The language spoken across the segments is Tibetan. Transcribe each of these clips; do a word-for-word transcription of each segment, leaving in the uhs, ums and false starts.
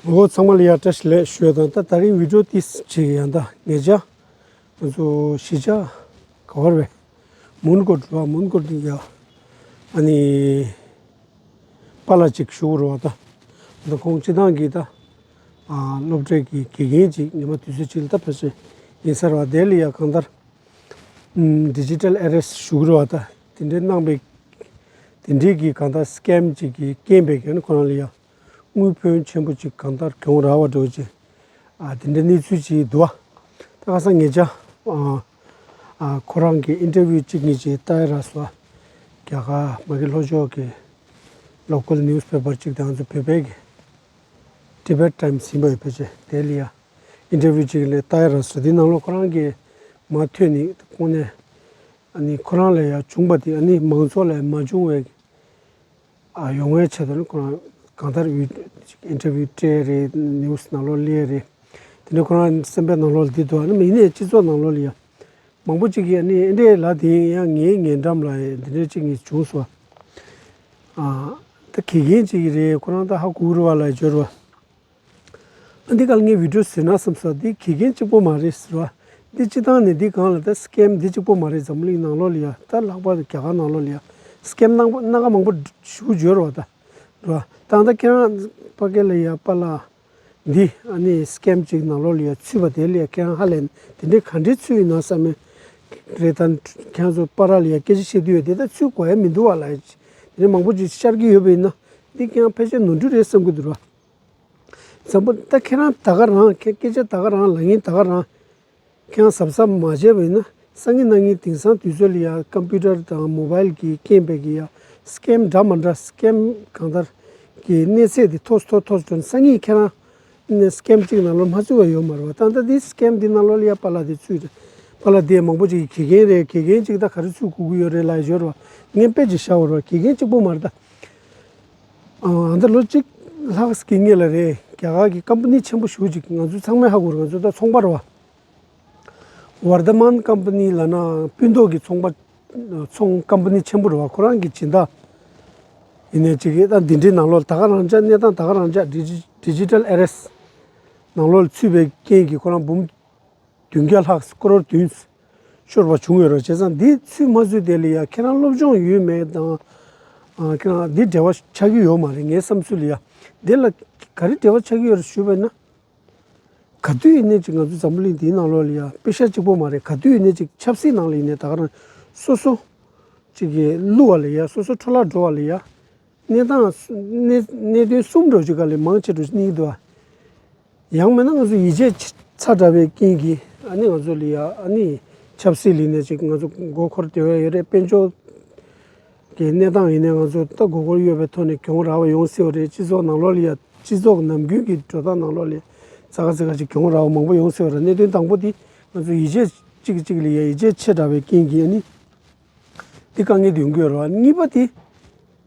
འོ་ཚང་མ་ལ་ཡ་བཀྲ་ཤིས་བདེ་ལེགས་ཞུ་ཡ་དང་། ད་ད་རིང་བི་ཌིའོ་ཏིས་ཅིག་ཡང་ད་ངེད་ཅག་ང་ཚོ་གཞིས་ཆགས་ག་བར་བས་མོན་གྷོ་འགྲོ་བ་མོན་གྷོ་འདི་ཡ་ཨ་ནི་པཱ་ལགས་ཅིག་བཞུགས་རོགས་ད། ད་ཁོང་སྤྱི་བཏང་གི་ད་ཨ་སློབ་གྲྭའི་གི་དགེ་རྒན་ཅིག་ཉི་མ་དུས་ཚོད་ཅིག་ལ་ད་ཕལ་ཆེར་ཡིན་ས་རེད་བ། དེ་ལ་ཡ་གང་ལྟར་ཨམ་ཌི་ཇི་ཊལ་ཨེ་རེ་སི་ཞུ་གི་རེད་བ། ད་དེ་འདྲའི་གནང་པའི་དེ་འདྲའི་གི་གང་ལྟར་སི་ཀེམ་ཅིག་གི་རྐྱེན་པས་ཀྱང་ཁོ་རང་ལ་ཡ་དངུལ་ཕོན་ཆེན་པོ་ཅིག་གང་ལྟར་གྱོང་རག་པ་འདྲ་བོ་ཅིག་ཨ་དེ་འདྲའི་གནས་ཚུལ་ཅིག་འདུག་བ། ད་ཁ་སང་ངེད་ཅག་ཨ་ཨ་ཁོ་རང་གི་ཨིན་ཊར་བིའུ་ཅིག་གཉིས་ཅིག་ལྟ་ཡ་རག་སོང་། རྒྱ་གར་མ་གི་ལྷོ་ཕྱོགས་ཀྱི་ལོ་ཀལ་ནིའུ་སི་པེ་པར་ཅིག་དང་ང་ཚོ་བོད་པའི་གི་ཊི་བེཊ་ཊའིམ་སི་ཡིན་པ་ཡོད་ཕལ་ཆེར་དེ་ལ་ཡ་ཨིན་ཊར་བིའུ་ཅིག་ལ་ལྟ་ཡ་རག་སོང་། དེ་ནང་ལོགས་ཁོ་རང་གི་མ་ཐོན་ནི་ཁོང་ནས་ཨ་ནི་ཁོ་རང་ལ་ཡ་བྱུང་པ་དེ་ཨ་ནི་མང་ཚོགས་ལ་ཡ་མ་བྱུང་བའི་ཨ་ཡོང་བའི་ཆེད་དུ་ནི་ཁོ་རང་གང་ལྟར་ཨིན་ཊར་བིའུ་སྤྲད་རེད། ནིའུ་སི་ནང་ལོགས་སླེབས་རེད། དེ་ནས་ཁོ་རང་སེམས་པའི་ནང་ལོགས་ལ་འདི་འདུག་ཨ་ནི་མི་ཡིན་ནའི་སྤྱི་ཚོགས་ནང་ལོགས་ལ་ཡ་མང་པོ་ཅིག་གིས་ཨ་ནི་ཨེ་འདྲས་ལ་དེ་ཡིན་ཡང་ངའི་ཉེ་འགྲམ་ལ་འདི་འདྲས་ཅིག་ངས་བྱུང་སོང་། ཨ་ད་དགེ་རྒན་ཅིག་རེད། ཁོ་རང་ད་ཧ་གོ་གི་རེད་བ་ལབ་ཡ་ཅིག་ཡོད་རེད་བ། ཨ་འདི་ག་ལ་ངས་བི་ཌིའོ་བཟོས་ན་བསམ་སོང་། འདི་དགེ་རྒན་གཅིག་པོ་མ་རེད་ཟེར་བ། འདི་སྤྱི་བཏང་ནས་འདི་སྒང་ལ་ད་སི་ཀེམ་འདི་གཅིག་པོ་མ་རེད། འཛམ་བུ་གླིང་ནང་ལོགས་ལ་ཡ་ད་ལྷག་པར་དུ་རྒྱ་གར་ནང་ལོགས་ལ་ཡ་སི་ཀེམ་སྣ་སྣ་ཁ་མང་པོ་ཞེ་པོ་ཅིག་ཡོད་རེད་བ། ད་རེད་བ། ད་ད་ཁྱེད་རང་ཕ་གི་ལ་ཡ་པཱ་ལགས་འདི་ཨ་ནི་སི་ཀེམ་ཅིག་ནང་ལོགས་ལ་ཡ་ཚུད་པ་དེ་ལ་ཡ་ཁྱེད་རང་ཧ་ལས་དེ་འདྲའི་ག་འདྲའི་ཚུད་ཡིན་ན་བསམ་མེད་རེད། ད་ཁྱེད་རང་ཚོ་པཱ་ལགས་ལ་ཡ་སྐད་ཆ་བཤད་དུས་ཡ་དེ་ད་ཚུད་དགོས་ཡ་མི་འདུག་བ་ལབ་ཡ་དེ་འདྲའི་མང་པོ་ཅིག་ཤར་གྱི་ཡོད་པ་ཡིན་ན་འདི་ཁྱེད་རང་ཕལ་ཆེར་ནོར་འཁྲུལ་རེད་བསམ་གྱི་འདུག་ར། འཛམ་བུ་ད་ཁྱེད་རང་ད་ག་རང་ཁྱེད་སྐད་ཆ་ད་ག་རང་ལབ་མཁན་ད་ག་རང་ཁྱེད་རང་གཟབ་གཟབ་མ་བྱས་པ་ཡིན་ན་སང་ཉིན་གནངས་ཉིན་དེང་སང་དུས་ཚོད་ལ་ཡ་ཀམ་པུ་ཊར་དང་མོ་བཱའིལ་གྱི་རྐྱེན་པས་ཀྱི་ཡ་སི་ཀེམ་འདྲ་མ་འདྲ་སི་ཀེམ་གང་ལྟར་གྱི་གནས་ཚད་དེ་མཐོ་མཐོ་མཐོ་འགྲོ་ནས་སང་ཉིན་ཁྱེད་རང་ནས་སི་ཀེམ་གཅིག་ནང་ལོགས་མ་ཚུད་པ་ཡོད་མ་རེད་བ། ད་ལྟ་འདི་སི་ཀེམ་འདི་ནང་ལོགས་ལ་ཡ་པཱ་ལགས་དེ་ཚུད་རེད། པཱ་ལགས་དེ་མང་པོ་ཅིག་གིས་དགེ་རྒན་རེད། དགེ་རྒན་གཅིག་ད་ག་རེ་ཚུད་དགོས་ཀྱི་ཡོད་རེད་ལབ་ཡ་ཅིག་ཡོད་རེད་བ། ངས་དཔེ་ཅིག་བཞག་པ་རེད་བ། དགེ་རྒན་གཅིག་པོ་མ་རེད་ད། ཨ་ད་ལོ་གཅིག་ལྷག་ཙམ་གྱི་སྔོན་ལ་རེད། རྒྱ་གར་གྱི་ཀམ་པ་ནི་ཆེན་པོ་ཞེ་པོ་ཅིག་ང་ཚོ་ཚང་མས་ཧ་གོ་རེད། ང་ཚོ་ད་ཚོང་པ་རེད་བ། ཝར་དྷ་མན་ཀམ་པ་ནི་ལབ་ན་སྤུན་ཐོག་གི་ཚོང་པ་ཚོང་ཀམ་པ་ནི་ཆེན་པོ་རེད་བ། ཁོ་རང་གི་སྦྱིན་བདག་ཡིན་ནའི་ཅིག་གིས་ད་འདི་འདྲའི་ནང་ལོགས་ད་ག་རང་འཇགས་གནས་སྟངས་ད་ག་རང་འཇགས་ཌི་ཇི་ཌི་ཇི་ཊལ་ཨེ་རེ་སི་ནང་ལོགས་ལ་ཚུད་པའི་རྐྱེན་གྱིས་ཁོ་རང་འབུམ་བདུན་བརྒྱ་ལྷག་ཀོ་རོར་བདུན་ཤོར་བ་བྱུང་ཡོད་རེད། བྱས་ཙང་འདི་ཚུད་མ་ཚུད་དེ་ལ་ཡ་ཁྱེད་རང་སློབ་སྦྱོང་ཡོད་མེད་དང་ཨ་ཁྱེད་རང་འདི་འབྲེལ་བ་ཆགས་ཀྱི་ཡོད་མ་རེད། ངའི་བསམ་ཚུལ་ལ་ཡ་འདི་ལ་ག་རེ་འབྲེལ་བ་ཆགས་ཀྱི་ཡོད་རེད་ཞུས་པ་ཡིན་ན། ག་དུས་ཡིན་ནའི་ཅིག་ང་ཚོ་འཛམ་བུ་གླིང་འདིའི་ནང་ལོགས་ལ་ཡ་དཔེ་ཤ་གཅིག་པོ་མ་རེད། ག་དུས་ཡིན་ནའི་ཅིག་ཆབ་སྲིད་ནང་ལ་ཡིན་ནའི་ད་ག་རང་སོ་སོ་ཅིག་གིས་བསླུ་བ་ལ་ཡ་སོ་སོ་འཕྲོ་བརླག་འགྲོ་བ་ལ་ཡ་གནས་སྟངས་གནས་གནད་དོན་གསུམ་འདྲ་ཅིག་ག་ལས་མང་ཆེ་འགྲོ་གཉིས་འདུག་ཨ། ཡང་མིན་ན་ང་ཚོ་ཡིད་ཆེས་ཆ་ཚ་དྲགས་པའི་རྐྱེན་གྱིས་ཨ་ནི་ང་ཚོ་ལ་ཡ་ཨ་ནི་ཆབ་སྲིད་ལ་ཡིན་ནའི་ཅིག་ང་ཚོ་མགོ་འཁོར་བསྡད་ཡོད་རེད། དཔལ་འབྱོར་གྱི་གནས་སྟངས་ཡིན་ནའི་ང་ཚོ་ད་མགོ་སྐོར་གཡོག་པའི་ཐོག་ནས་གྱོང་རག་པ་ཡོང་སྲིད་པ་རེད། སྤྱི་ཚོགས་ནང་ལོགས་ལ་ཡ་སྤྱི་ཚོགས་ནམ་རྒྱུན་གྱི་འགྲོ་སྟངས་ནང་ལོགས་ལ་ཙག་ག་ཙིག་ག་ཅིག་གྱོང་རག་པ་མང་པོ་ཡོང་སྲིད་པ་རེད། གནད་དོན་དང་པོ་དེ་ང་ཚོ་ཡིད་ཆེས་གཅིག་གཅིག་ལ་ཡ་ཡིད་ཆེས་ཆེ་དྲགས་པའི་རྐྱེན་གྱིས་ཨ་ནི་དེ་དཀའ་ངལ་དེ་ཡོང་གི་ཡོད་རེད་བ། གཉིས་པ་དེ་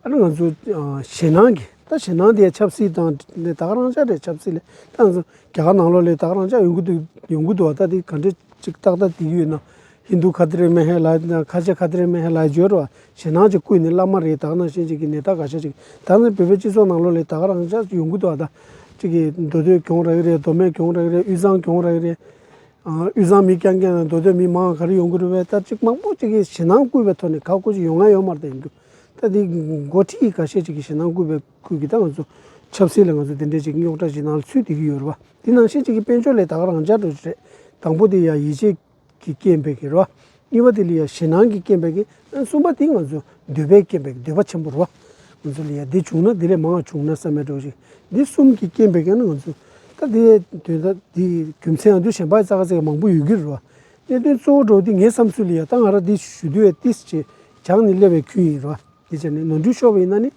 ཨ་ནི་ང་ཚོ་ཨ་ཞེད་སྣང་གི་ད་ཞེད་སྣང་དེ་ཡ་ཆབ་སྲིད་དང་ནས་ད་ག་རང་ཅག་རེད། ཆབ་སྲིད་ལས་ད་ང་ཚོ་རྒྱ་གར་ནང་ལོགས་ལས་ད་ག་རང་ཅག་ཡོང་གི་འདུག་ཡོང་གི་འདུག་བ། ད་དེ་ག་འདྲས་ཅིག་ཏག་ཏག་དེ་གི་ཡོད་ན། ཧིན་དུ་ཁ་ཏི་རེ་མེ་ཧེ་ལ་ཁ་ཆེ་ཁ་ཏི་རེ་མེ་ཧེ་ལ་ཇོར་བ་ཞེ་སྣང་ཅིག་བསྐུལ་ནས་བླ་མ་རེད། ད་ག་ནང་བཞིན་ཅིག་གི་ནད་རྟགས་འགའ་ཤས་ཅིག་ད་ནི་བོད་པའི་སྤྱི་ཚོགས་ནང་ལོགས་ལས་ད་ག་རང་ཅག་ཡོང་གི་འདུག་བ། ད་ཅིག་གི་མདོ་སྟོད་གྱོང་རག་གི་རེད། མདོ་སྨད་གྱོང་རག་གི་རེད། དབུས་གཙང་གྱོང་རག་གི་རེད། ཨ་དབུས་གཙང་མི་རྐྱང་རྐྱང་ནང་མདོ་སྟོད་མི་མང་ག་རེ་ཡོང་གི་རེད་བས། ད་ཅིག་མང་པོ་ཅིག་གིས་ཞེ་སྣང་བསྐུལ་བའི་ཐོག་ནས་ག་གོ་ཅིག་ཡོང་ང་ཡོད་མ་རེད། ད་ཡིན་རྒྱུ་ད་འདི་འགོ་ཁྲིད་འགའ་ཤས་ཅིག་གིས་ཞེ་སྣང་བསྐུལ་བའི་ཁུལ་གྱིས་ད་ང་ཚོ་ཆབ་སྲིད་ལ་ང་ཚོ་དེ་འདྲས་ཅིག་རྙོག་དྲ་ཅིག་ནང་ལ་ཚུད་བསྡད་ཀྱི་ཡོད་རེད་བ། དེ་ནང་བཞིན་ཅིག་གིས་དཔལ་འབྱོར་ལས་ད་ག་རང་ཅག་འགྲོ་རྒྱུ་རེད། དང་པོ་དེ་ཡ་ཡིད་ཆེས་ཀྱི་རྐྱེན་པས་ཀྱི་རེད་བ། གཉིས་པ་དེ་ལ་ཡ་ཞེ་སྣང་གི་རྐྱེན་པས་ཀྱི། ཨ་གསུམ་པ་དེ་ང་ཚོ་འདོད་པའི་རྐྱེན་པས་ཀྱི་འདོད་པ་ཆེན་པོ་རེད་བ། ང་ཚོ་ལ་ཡ་འདི་བྱུང་ན་འདི་ལས་མང་བ་བྱུང་ན་བསམ་པའི་འགྲོ་ཞིག་འདི་གསུམ་གྱི་རྐྱེན་པས་ཀྱི་ཨ་ནི་ང་ཚོ་ད་དེ་དོན་དག་འདི་རྒྱུ་མཚན་ཨ་འདུ་གཞན་པ་ཙག་ག་ཙིག་མང་པོ་ཡོད་ཀྱི་རེད་བ། གནད་དོན་གཙོ་བོ་འགྲོ་འདི་ངའི་བསམ་ཚུལ་ལ་ཡ་ད་ང་རང་འདི་ཞུ་དུས་ཡ་ཏིས་བྱས་བྱང་ནས་སླེབས་པའི་ཁུལ་ཡིན་རེད་བ། འདི་བྱས་ནས་ནོར་འཁྲུལ་ཤོར་བ་ཡིན་ན་ནི་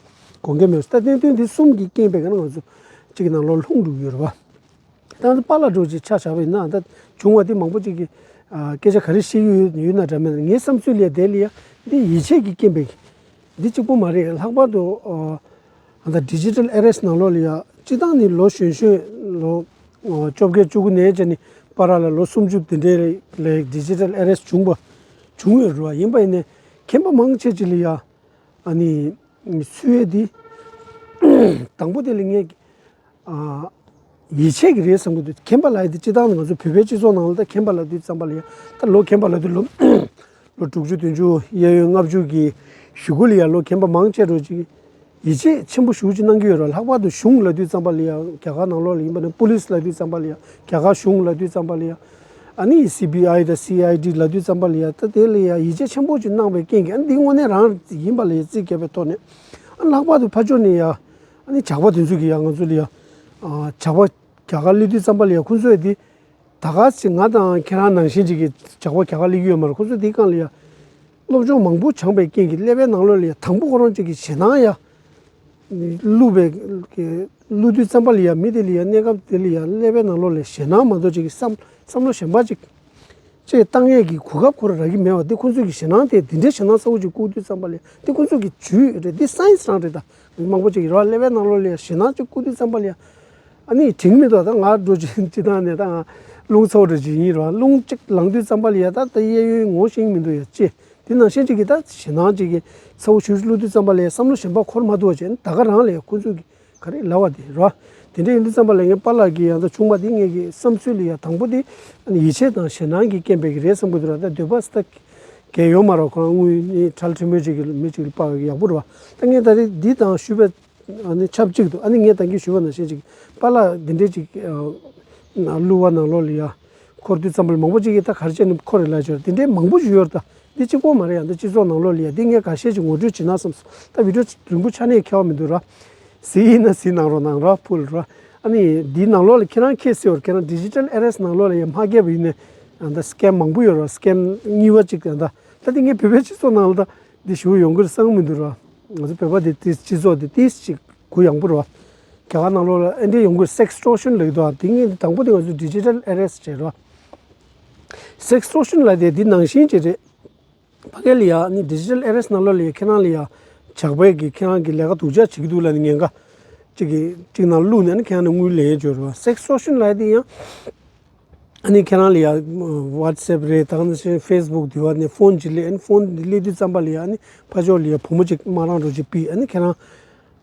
དགོངས་འགལ་མེད། ད་གནད་དོན་འདི་གསུམ་གྱི་རྐྱེན་པས་ཀྱི་ཨ་ནི་ང་ཚོ་གཅིག་གི་ནང་ལོགས་ལྷུང་འགྲོ་གི་ཡོད་རེད་བ། ད་ལྟ་པཱ་ལགས་འདྲ་བོ་ཅིག་ཆ་བཞག་པ་ཡིན་ན་ད་བྱུང་བ་དེ་མང་པོ་ཅིག་གིས་ཨ་སྐད་ཆ་ག་རེ་བཤད་ཀྱི་ཡོད་ཡོད་ན་འདྲ་མེད་ན། ངའི་བསམ་ཚུལ་ལ་དེ་ལ་ཡ་འདི་ཡིད་ཆེས་ཀྱི་རྐྱེན་པས་འདི་གཅིག་པོ་མ་རེད། ལྷག་པར་དུ་ཨ་ད་ཌི་ཇི་ཊལ་ཨེ་རེ་སི་ནང་ལོགས་ལ་ཡ་སྤྱི་བཏང་ནི་ལོ་གཞོན་གཞོན་ལོ་ཨ་བཅོ་བརྒྱད་བཅུ་དགུ་ནས་བྱས་ནས་པཱ་ལགས་ལ་ལོ་སུམ་ཅུ་དེ་འདྲའི་ལ་ཌི་ཇི་ཊལ་ཨེ་རེ་སི་བྱུང་བ་བྱུང་ཡོད་རེད་བ། ཡིན་པ་ཡིན་ནའི་མཁྱེན་པ་མང་ཆེ་ཅིག་ལ་ཡ་ཨ་ནི་སུས་ཡོད་དེ་དང་པོ་དེ་ལ་ངས། ཨ་ ཡིད་ཆེས་ཀྱི་རེད་བསམ་གྱི་འདུག་མཁྱེན་པ་ལབ་ཡ་དེ་སྤྱིར་བཏང་ང་ཚོ་བོད་པའི་སྤྱི་ཚོགས་ནང་ལ་ད་མཁྱེན་པ་ལབ་དུས་ཙམ་པ་ལ་ཡ་ད་ལོ་མཁྱེན་པ་ལབ་དུས་ལོ་ལོ་དྲུག་ཅུ་བདུན་ཅུ་གཡས་གཡོན་ལྔ་བཅུ་གི་གཞུག་གུ་ལ་ཡ་ལོ་མཁྱེན་པ་མང་ཆེ་འགྲོ་ཅིག་ཡིད་ཆེས་ཆེན་པོ་ཞེ་པོ་ཅིག་གནང་གི་ཡོད་རེད། ལྷག་པར་དུ་གཞུང་ལབ་དུས་ཙམ་པ་ལ་ཡ་རྒྱ་གར་ནང་ལོགས་ལ་ཡིན་པ་ནི་པུ་ལིས་ལབ་དུས་ཙམ་པ་ལ་ཡ་རྒྱ་གར་གཞུང་ལབ་དུས་ཙམ་པ་ལ་ཡ་ཨ་ནི་སི་བི་ཨའི་དང་སི་ཨའི་ཌི་ལབ་དུས་ཙམ་པ་ལ་ཡ་ད་དེ་ལ་ཡ་ཡིད་ཆེས་ཆེན་པོ་ཅིག་གནང་བའི་རྐྱེན་གྱིས་ཨ་ནི་འདི་དངོས་གནས་རང་ཡིན་པ་ལ་ཡ་རྩིས་རྒྱག་པའི་ཐོག་ནས་ཨ་ནི་ལྷག་པར་དུ་ཕར་ཕྱོགས་ནས་ཡ་ཨ་ནི་ཇག་པ་དེ་ཚོ་གིས་ཡ་ང་ཚོ་ལ་ཡ་ཨ་ཇག་པ་རྒྱ་གར་སླེབས་དུས་ཙམ་པ་ལ་ཡ་ཁོ་ཚོས་དེ་ད་ག་ཅིག་ང་དང་ཁྱེད་རང་ནང་བཞིན་ཅིག་གི་ཇག་པ་རྒྱ་གར་སླེབས་ཀྱི་ཡོད་མ་རེད། ཁོ་ཚོས་དེའི་སྒང་ལ་ཡ་སློབ་སྦྱོང་མང་པོ་སྦྱངས་པའི་རྐྱེན་གྱིས་ཀླད་པའི་ནང་ལོགས་ལ་ཡ་དང་པོ་ཁོ་རང་ཅིག་གི་ཞེད་སྣང་ཡ་བླུགས་པའི་བླུགས་དུས་ཙམ་པ་ལ་ཡ་མི་དེ་ལ་ཡ་གནས་སྐབས་དེ་ལ་ཡ་ཀླད་པའི་ནང་ལོགས་ལ་ཞེད་སྣང་མ་གཏོགས་ཅིག་གི་བསམ་བསམ་བློ་གཞན་པ་ཅིག་ཅེས་བཏང་ཡས་ཀྱི་གོ་སྐབས་ཁོ་རང་རག་གི་མེད་པ་འདི་ཁོ་ཚོས་ཀྱི་ཞེད་སྣང་དེ་འདི་འདྲའི་ཞེད་སྣང་གསལ་བོ་ཅིག་བསྐུར་དུས་ཙམ་པ་ལ་འདི་ཁོ་ཚོས་ཀྱི་ཇུས་རེད། འདི་སའེན་སི་རང་རེད། ད་མང་པོ་ཅིག་གི་རོ་ཀླད་པའི་ནང་ལོགས་ལ་ཞེད་སྣང་ཅིག་བསྐུར་དུས་ཙམ་པ་ལ་ཨ་ནི་དྲན་མི་འདུག་ད་ང་འགྲོ་ཅིག་ཅི་ཐང་ནས་ད་ང་རླུང་ཚ་བོ་འདྲ་ཅིག་ཡིན་རོ། རླུང་ཅིག་ལངས་དུས་ཙམ་པ་ལ་ཡ་ད་ད་གཡས་གཡོན་ངོ་ཤེས་ཀྱི་མི་འདུག་ཡ་ཅེ། དེ་ནང་བཞིན་ཅིག་གི་ད་ཞེད་སྣང་ཅིག་གི་ཚ་བོ་ཞུ་ཞུ་བླུག་དུས་ཙམ་པ་ལ་ཡ་བསམ་བློ་གཞན་པ་འཁོར་མ་ཐུབ་པ་བྱས་ནས་ད་ག་རང་ལ་ཡ་ཁོ་ཚོས་ཀྱི་ག་རེ་ལབ་པ་དེ་རོ། དེ་འདྲ་ཡིན་དུས་ཙམ་པ་ལ་ངའི་པཱ་ལགས་ཀྱི་ཡང་ད་ཆུང་མ་དེ་ངེད་ཀྱི་བསམ་ཚུལ་ལ་ཡ་དང་པོ་དེ་ཡིད་ཆེས་དང་ཞེད་སྣང་གི་རྐྱེན་པས་ཀྱི་རེད་བསམ་གྱི་འདུག་ར། ད་འདོད་པ་སི་ད་གས་ཡོད་མ་རོ། ཁོ་རང་དངུལ་ནི་ཁྲལ་ཁྲིམས་མོལ་ཅིག་གི་མི་ཅིག་ལ་དཔག་ཡག་པོ་རེད་བ། ད་ངས་ད་རེས་འདི་དང་ཞུས་པའི་ཨ་ནི་ཆབས་ཅིག་ཏུ་ཨ་ནི་ངས་ད་གིན་ཞུས་པ་ནང་བཞིན་ཅིག་པཱ་ལགས་འདི་འདྲའི་ཅིག་བླུག་པ་ནང་ལོགས་ལ་ཡ་འཁོར་དུས་ཙམ་པ་ལ་མང་པོ་ཅིག་གིས་ད་ག་རེ་བྱས་ནས་འཁོར་རེད་ལབ་ཆོག་འདི་འདྲའི་མང་པོ་ཞིག་ཡོད་རེད། ད་འདི་གཅིག་པོ་མ་རེད། ཡང་ད་སྤྱི་ཚོགས་ནང་ལོགས་ལ་ཡ་འདི་ངས་འགའ་ཤས་ཅིག་ངོ་སྤྲོད་བྱེད་ན་བསམ་སོང་། ད་བི་ཌིའོ་རིང་པོ་ཆ་ནས་ཁྱེར་བ་མི་འདུག་ར། གཟིགས་ཡིན་ན་གཟིགས་གནང་རོགས་གནང་ར་ཕུལ་ར། ཨ་ནི་འདིའི་ནང་ལོགས་ལ་ཁྱེད་རང་ཁྱེད་སྲིད་བར་ཁྱེད་རང་ཌི་ཇི་ཊལ་ཨེ་རེ་སི་ནང་ལོགས་ལ་ཡ་མ་སྐྱེས་པ་ཡིན་ནས་ད་སི་ཀེམ་མང་པོ་ཡོད་ར། སི་ཀེམ་གཉིས་པ་ཅིག་ད་ད་འདི་ངས་བོད་པའི་སྤྱི་ཚོགས་ནང་ལ་ད་འདི་ཞུ་ཡོང་གི་རེད་བསམ་གི་མི་འདུག་ར། ང་ཚོ་བོད་པ་འདི་ཏིས་སྤྱི་ཚོགས་འདི་ཏིས་ཅིག་གུ་ཡངས་པོ་རེད་བ། རྒྱ་གར་ནང་ལོགས་ལ་ཨེ་འདྲའི་ཡོང་གི་རེད། སེག་སི་ཊོར་ཤན་ལབ་ཀྱི་འདུག་བ། དེ་ངས་དང་པོ་དེ་ང་ཚོ་ཌི་ཇི་ཊལ་ཨེ་རེ་སི་བྱས་རེད་བ། སེག་སི་ཊོར་ཤན་ལབ་དེ་འདི་ནང་བཞིན་ཅིག་རེད། ཕ་གི་ལ་ཡ་ནི་ཌི་ཇི་ཊལ་ཨེ་རེ་སི་ནང་ལོགས་ལ་ཡ་ཁྱེད་རང་ལ་ཡ་ཇག་པས་ཀྱི་ཁྱེད་རང་གི་ལས་ཀ་སྡུག་ཅག་བྱེད་ཀྱི་འདུག་ལབ་ནས་ཉེན་ཁ་ཅིག་གི་ཅིག་ནང་བླུགས་ནས་ནི་ཁྱེད་རང་ནས་དངུལ་ལེན་འབྱོར་བ། སེག་སི་ཊོར་ཤན་ལབ་དེ་ཡང་ཨ་ནི་ཁྱེད་རང་ལ་ཡ་ཝ་ཊི་སི་ཨེབ་རེད། ད་ག་ནང་བཞིན་ཕེ་སི་བུག་དེ་བ་ནས་ཕོན་ཅིག་སླེབས། ཨ་ནི་ཕོན་དེ་སླེབས་དུས་ཙམ་པ་ལ་ཡ་ཨ་ནི་ཕར་ཕྱོགས་ལ་ཡ་བུ་མོ་ཅིག་དམག་རང་འགྲོ་ཅིག་ཕུད། ཨ་ནི་ཁྱེད་རང་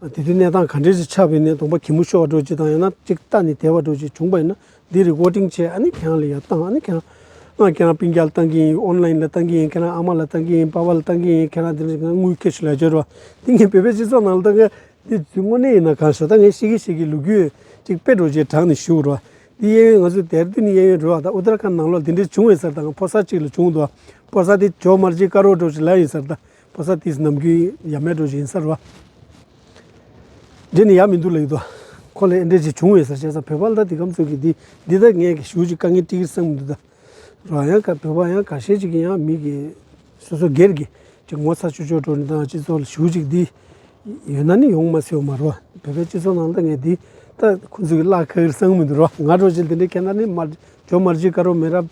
དེ་དུས་གནས་སྟངས་ག་འདྲས་ཅིག་ཆགས་པ་ཡིན་ནའི་གདོང་པ་གད་མོ་ཤོར་བ་འགྲོ་ཅིག་དང་ཡང་ན་ཅིག་ལྟ་ནས་དལ་བ་འགྲོ་ཅིག་བྱུང་པ་ཡིན་ན་འདི་རི་ཀོར་ཌིང་བྱས། ཨ་ནི་ཁྱེད་རང་ལ་ཡ་བཏང་། ཨ་ནི་ཁྱེད་རང་ང་ཁྱེད་རང་སྤུན་ཀྱག་ལ་བཏང་གི་ཡིན། ཨོན་ལ་ཡིན་ལ་བཏང་གི་ཡིན། ཁྱེད་རང་ཨ་མ་ལ་བཏང་གི་ཡིན། པ་ཕ་ལ་བཏང་གི་ཡིན། ཁྱེད་རང་དེ་འདྲ་ཅིག་དངུལ་ཁྱེར་ཤོག་ལབ་ཡ་ཅིག་ཡོད་རེད་བ། འདི་ངས་བོད་པའི་སྤྱི་ཚོགས་ནང་ལ་ད་ངས་འདི་དངོས་གནས་ཡིན་ན་གང་ཤོག་ད་ངས་ཤེས་ཀྱི་ཤེས་ཀྱི་ལོ་རྒྱུས་ཅིག་དཔེ་འགྲོ་ཅིག་དྲངས་ནས་ཞུ་རོགས། འདི་གཡས་གཡོན་ང་ཚོ་དེར་དུ་ནི་གཡས་གཡོན་རེད་བ། ད་ཨུ་ཏར་ཁཱན་ནང་ལོགས་འདི་འདྲས་བྱུང་བས་ཟེར། ད་ང་ཕོ་གསར་ཅིག་ལ་བྱུང་འདུག་བ། ཕོ་གསར་དེ་ཇོ་མར་ཇི་དཀར་པོ་འགྲོ་ཅིག་ལབ་ཡིན་ཟེར། ད་ཕོ་གསར་དེས་ནམ་རྒྱུན་ཡ་མེད་འགྲོ་ཅིག་ཡིན་ཟེར་བ། འདྲེ་ནི་ཡ་མི་འདུག་ལབ་ཀྱི་འདུག་ཁོ་ལ་ཨེ་འདྲས་ཅིག་བྱུང་བས་ཟེར། བྱས་ཙང་བོད་པ་ལ་ད་འདི་གམ་ཚོད་ཀྱི་འདི་འདི་ད་ངས་ཀྱི་ཞུ་ཅིག་དཀའ་ངལ་འཕྲད་ཀྱི་བསམ་གྱི་འདུག་ད་རོ་ཡང་ཀ་བོད་པ་ཡང་ཁ་ཤས་ཅིག་གིས་ཡང་མི་གི་སོ་སོ་སྒེར་གྱི་ཅིག་ངོ་ཚ་ཆུ་ཆོ་འགྲོ་ནི་དང་སྤྱི་ཚོགས་ལ་ཞུ་ཅིག་འདི་ཡོད་ན་ནི་ཡོང་མ་སྲིད་མ་རོ། བོད་པའི་སྤྱི་ཚོགས་ནང་ད་ངས་འདི་ད་ཁོ་ཚོ་གི་བརླག་ཁ་ཡིར་བསམ་གྱི་མི་འདུག་རོ། ང་འགྲོ་ཅིག་འདི་འདྲས་ཁྱེད་ན་ནི་མར་ཇོ་མར་ཇི་དཀར་པོ་མེད་རབས་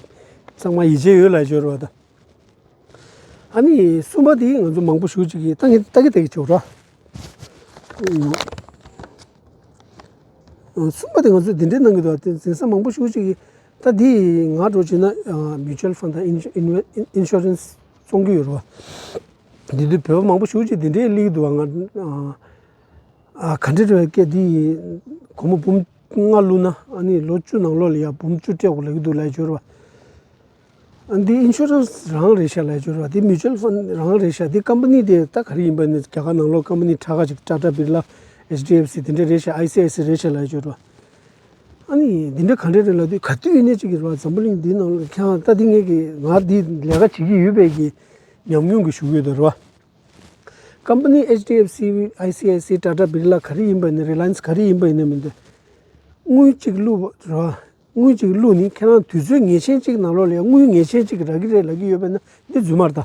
ཚང་མ་ཡིད་ཆེས་ཡོད་ལབ་ཡ་ཅིག་ཡོད་རེད་བ། ད་ཨ་ནི་གསུམ་པ་དེ་ང་ཚོ་མང་པོ་ཞུ་ཅིག་གིས་ད་ངས་ད་གི་ད་གི་ཆོག་ར། གསུམ་པ་དེ་ང་ཚོས་འདི་འདྲས་གནང་གི་འདུག་བ། དེ་འཛིན་ས་མང་པོ་ཞུ་ཅིག་གིས་ད་འདི་ང་འགྲོ་བྱས་ན་མིའུ་ཅུ་ཨལ་ཕན་ཌི་དང་ཨིན་ཨིན་ཨིན་ཤུ་རན་སི་བཙོང་གི་ཡོད་རེད་བ། འདི་དུས་བོད་པ་མང་པོ་ཞུ་ཅིག་འདི་འདྲས་སླེབས་ཀྱི་འདུག་བ། ང་ཨ་ག་འདྲས་རེད་བ། སྐད་འདི་སྒོར་མོ་འབུམ་ལྔ་བླུགས་ན་ཨ་ནི་ལོ་བཅུ་ནང་ལོགས་ལ་ཡ་འབུམ་བཅུ་སྤྲད་དགོས་ལབ་ཀྱི་འདུག་ལབ་ཡ་ཅིག་ཡོད་རེད་བ། ཨ་འདི་ཨིན་ཤུ་རན་སི་རང་རེད་ཤག་ལབ་ཡ་ཅིག་ཡོད་རེད་བ། འདི་མིའུ་ཅུ་ཨལ་ཕན་ཌི་རང་རེད་ཤག་འདི་ཀམ་པ་ནི་དེ་ད་ག་རེ་ཡིན་པ་ནི་རྒྱ་གར་ནང་ལོགས་ཀམ་པ་ནི་ཁྲ་ཁ་ཅིག་ཊ་ཊ་བིར་ལ་ཨེཆ་ཌི་ཨེཕ་སི་དེ་འདྲས་རེད་ཤག་ཨའི་སི་ཨའི་སི་རེད་ཤག་ལབ་ཡ་ཅིག་ཡོད་རེད་བ། ཨ་ནི་འདི་འདྲ་ག་འདྲ་རེད་ལབ་དུས་ག་དུས་ཡིན་ནའི་ཅིག་གི་རེད་བ། འཛམ་བུ་གླིང་འདི་ནང་ལ་ཁྱེད་རང་ད་འདི་ངས་ཀྱི་ང་འདི་ལས་ཀ་བྱེད་ཀྱི་ཡོད་པའི་གི་ཉམས་མྱོང་གི་ཞུ་གི་ཡོད་ད་རེད་བ། ཀམ་པ་ནི་ཨེཆ་ཌི་ཨེཕ་སི་ཨའི་སི་ཨའི་སི་ཊ་ཊ་བིར་ལ་ག་རེ་ཡིན་པ་ནི་རི་ལ་ཡན་སི་ག་རེ་ཡིན་པ་ཡིན་ནའི་མི་འདུག་དངུལ་གཅིག་བླུགས་པ་རེད་བ། དངུལ་གཅིག་བླུགས་ནི་ཁྱེད་རང་དུས་ཚོད་ངེས་ཅན་གཅིག་ནང་ལོགས་ལ་ཡ་དངུལ་ངེས་ཅན་གཅིག་རག་གི་རེད་ལབ་ཀྱི་ཡོད་པ་ན་འདི་རྫུན་མ་རེད་ད།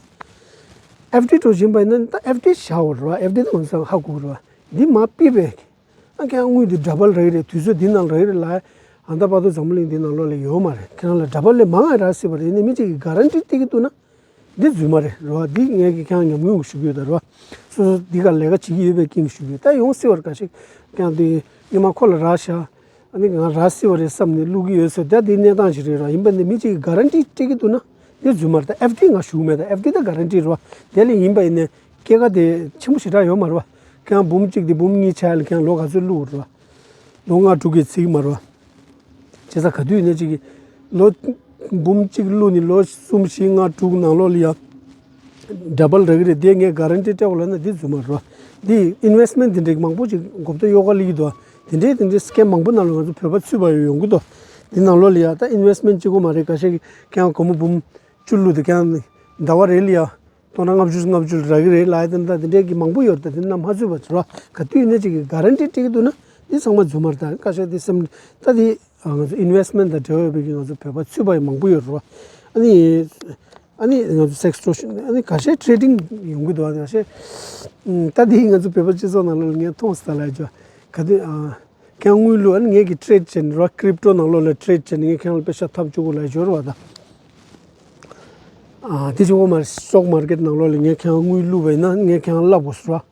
ཨེཕ་ཌི་འགྲོ་བཞིན་པ་ཡིན་ན་ད་ཨེཕ་ཌི་བཞག་པ་རེད་བ། ཨེཕ་ཌི་ད་ང་ཚོ་ཧ་གོ་གི་རེད་བ། འདི་མ་ཕུད་པའི་ཨ་ཁྱེད་དངུལ་འདི་ཌ་བལ་རག་གི་རེད། དུས་ཚོད་འདི་ནང་རག་གི་རེད་ལབ་ཡ་ཨ་ད་བར་དུ་འཛམ་བུ་གླིང་འདི་ནང་ལོགས་ལ་ཡོད་མ་རེད། ཁྱེད་རང་ལ་ཌ་བལ་ལས་མང་ང་རག་སྲིད་པ་རེད། ཡིན་ནའི་མི་གཅིག་གིས་ག་རན་ཊི་སྤྲད་ཀྱི་འདུག་ན། འདི་རྫུན་མ་རེད་རེད་བ། འདི་ངས་ཀྱི་ཁྱེད་རང་ཉམས་མྱོང་ཞུ་གི་ཡོད་ད་རེད་བ། སོ་སོ་འདི་ག་ལས་ཀ་བྱེད་ཀྱི་ཡོད་པའི་རྐྱེན་གྱིས་ཞུ་གི་ཡོད། ད་ཡོང་སྲིད་པ་རེད། ཁ་ཤས་ཀྱང་འདི་སྔོན་མ་ཁོ་ལ་རག་ཤག་ཨ་ནི་ང་རག་སྲིད་པ་རེད་བསམ་ནས་བླུག་གི་ཡོད་ཟེར། ད་འདི་གནས་སྟངས་ཤིག་རེད་རེད་བ། ཡིན་པ་འདི་མི་གཅིག་གིས་ག་རན་ཊི་སྤྲད་ཀྱི་འདུག་ན་འདི་རྫུན་མ་རེད། ད་ཨེཕ་ཌི་ང་ཞུ་གི་མེད། ད་ཨེཕ་ཌི་ད་ག་རན་ཊི་རེད་བ། དེ་ལས་ཡིན་པ་ཡིན་ནའི་སྐྱེད་ཀ་དེ་ཆེན་པོ་ཞེ་དྲག་ཡོད་མ་རེད་བ། ཁྱེད་རང་འབུམ་གཅིག་དེ་འབུམ་གཉིས་ཆགས་ཡ་ལ་ཁྱེད་རང་ལོ་ག་ཚོད་བླུག་རེད་བ། ལོ་ལྔ་དྲུག་གི་ཚིག་མ་རེད་བ། བྱས་ཙང་ག་དུས་ཡིན་ན་ཅིག་གི་ལོ་འབུམ་གཅིག་བླུགས་ནས་ལོ་གསུམ་བཞི་ལྔ་དྲུག་ནང་ལོགས་ལ་ཡ་ཌབ་ལ་རག་གི་རེད། དེ་ངས་གྷ་རན་ཊི་སྤྲད་དགོས་ལབ་ན་འདི་རྫུན་མ་རེད། འདི་ཨིན་ཝེ་སི་མེན་ཊི་འདི་འདྲའི་མང་པོ་ཅིག་མགོ་ཐོག་གཡོ་ག་སླེབས་ཀྱི་འདུག་དེ་འདྲའི་དེ་འདྲའི་སི་ཀེམ་མང་པོ་ནང་ལ་ང་ཚོ་བོད་པ་ཚུད་པ་ཡོང་གི་འདུག་དེ་ནང་ལོགས་ལ་ཡ་ད་ཨིན་ཝེ་སི་མེན་ཊི་གཅིག་པོ་མ་རེད། ཁ་ཤས་ཀྱིས་ཁྱེད་རང་སྒོར་མོ་འབུམ་བཅུ་བླུགས་དེ་ཁྱེད་རང་ཟླ་བ་རེ་ལ་ཡ་སྟོང་ཕྲག་ལྔ་བཅུ་ལྔ་བཅུ་རག་གི་རེད་ལབ་ཡ་དེ་འདྲ་དེ་འདྲའི་གི་མང་པོ་ཡོད་རེད། ད་དེ་རྣམས་མ་ཚུད་པ་ཚོ་ར་ག་དུས་ཡིན་ན་ཅིག་གི་གྷ་རན་ཊི་སྤྲད་ཀྱི་འདུག་ན་འདི་ཚང་མ་རྫུན་མ་རེད། ད་ཁ་ཤས་དེ་སེམས་ད་དེ་ང་ཚོ་ཨིན་ཝེ་སི་མེན་ཊི་དང་འབྲེལ་བ་ཡོད་པའི་གི་ང་ཚོ་བོད་པ་ཚུད་པ་ཡང་མང་པོ་ཡོད་རེད་བ། ཨ་ནི་ཨ་ནི་ང་ཚོ་སེག་སི་ཊོར་ཤན། ཨ་ནི་ཁ་ཤས་ཊེ་རེ་ཌིང་ཡོང་གི་འདུག་ཁ་ཤས་ད་དེ་ང་ཚོ་བོད་པ་སྤྱི་ཚོགས་ནང་ལོགས་ལ་ངས་མཐོང་སོང་ད་ལབ་ཡ་ཅིག་ག་དུས་ཨ། ཁྱེད་རང་དངུལ་བླུགས། ཨ་ནི་ངས་ཀྱི་ཊེ་རེ་ཌི་བྱས་ནས་ར་ཀྲིབ་ཊོ་ནང་ལོགས་ལ་ཊེ་རེ་ཌི་བྱས་ནས་ངས་ཁྱེད་རང་ལ་པེ་ཤག་ཐོབ་བཅུག་གོ་ལབ་ཡ་ཅིག་ཡོད་རེད་བ་ད། ཨ་དེ་ཅིག་འོ་མ་རེད། སི་ཊོག་མར་ཀེཊ་ནང་ལོགས་ལ་ངས་ཁྱེད་རང་དངུལ་བླུགས་པ་ཡིན་ན་ངས་ཁྱེད་རང་བསླབ་དགོས་སོ་ར།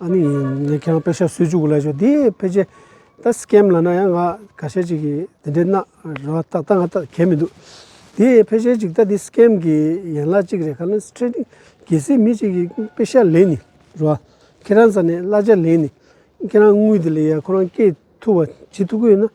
ཨ་ནི་ངས་ཁྱེད་རང་པེ་ཤག་བཟོ་བཅུག་གོ་ལབ་ཡ་ཅིག་དེ་ཕལ་ཆེར་ད་སི་ཀེམ་ལབ་ན་ཡང་ང་ཁ་ཤས་ཅིག་གིས་དེ་འདྲའི་གནང་ར་བ་ད་ད་ང་ད་གལ་མི་འདུག་དེ་ཕལ་ཆེར་ཅིག་ད་དེ་སི་ཀེམ་གི་ཡན་ལག་ཅིག་རེད། ག་ལ་ཊེ་རེ་ཌིང་གལ་སྲིད་མི་ཅིག་གིས་པེ་ཤག་ལེན་ནི་ར་བ་ཁྱེད་རང་རྩ་ནས་གླ་ཆ་ལེན་ནི། ཁྱེད་རང་དངུལ་དེ་ལ་ཡ་ཁོ་རང་སྐྱེད་ཐུབ་པ་བྱེད་ཐུབ་ཀྱི་ཡོད་ན།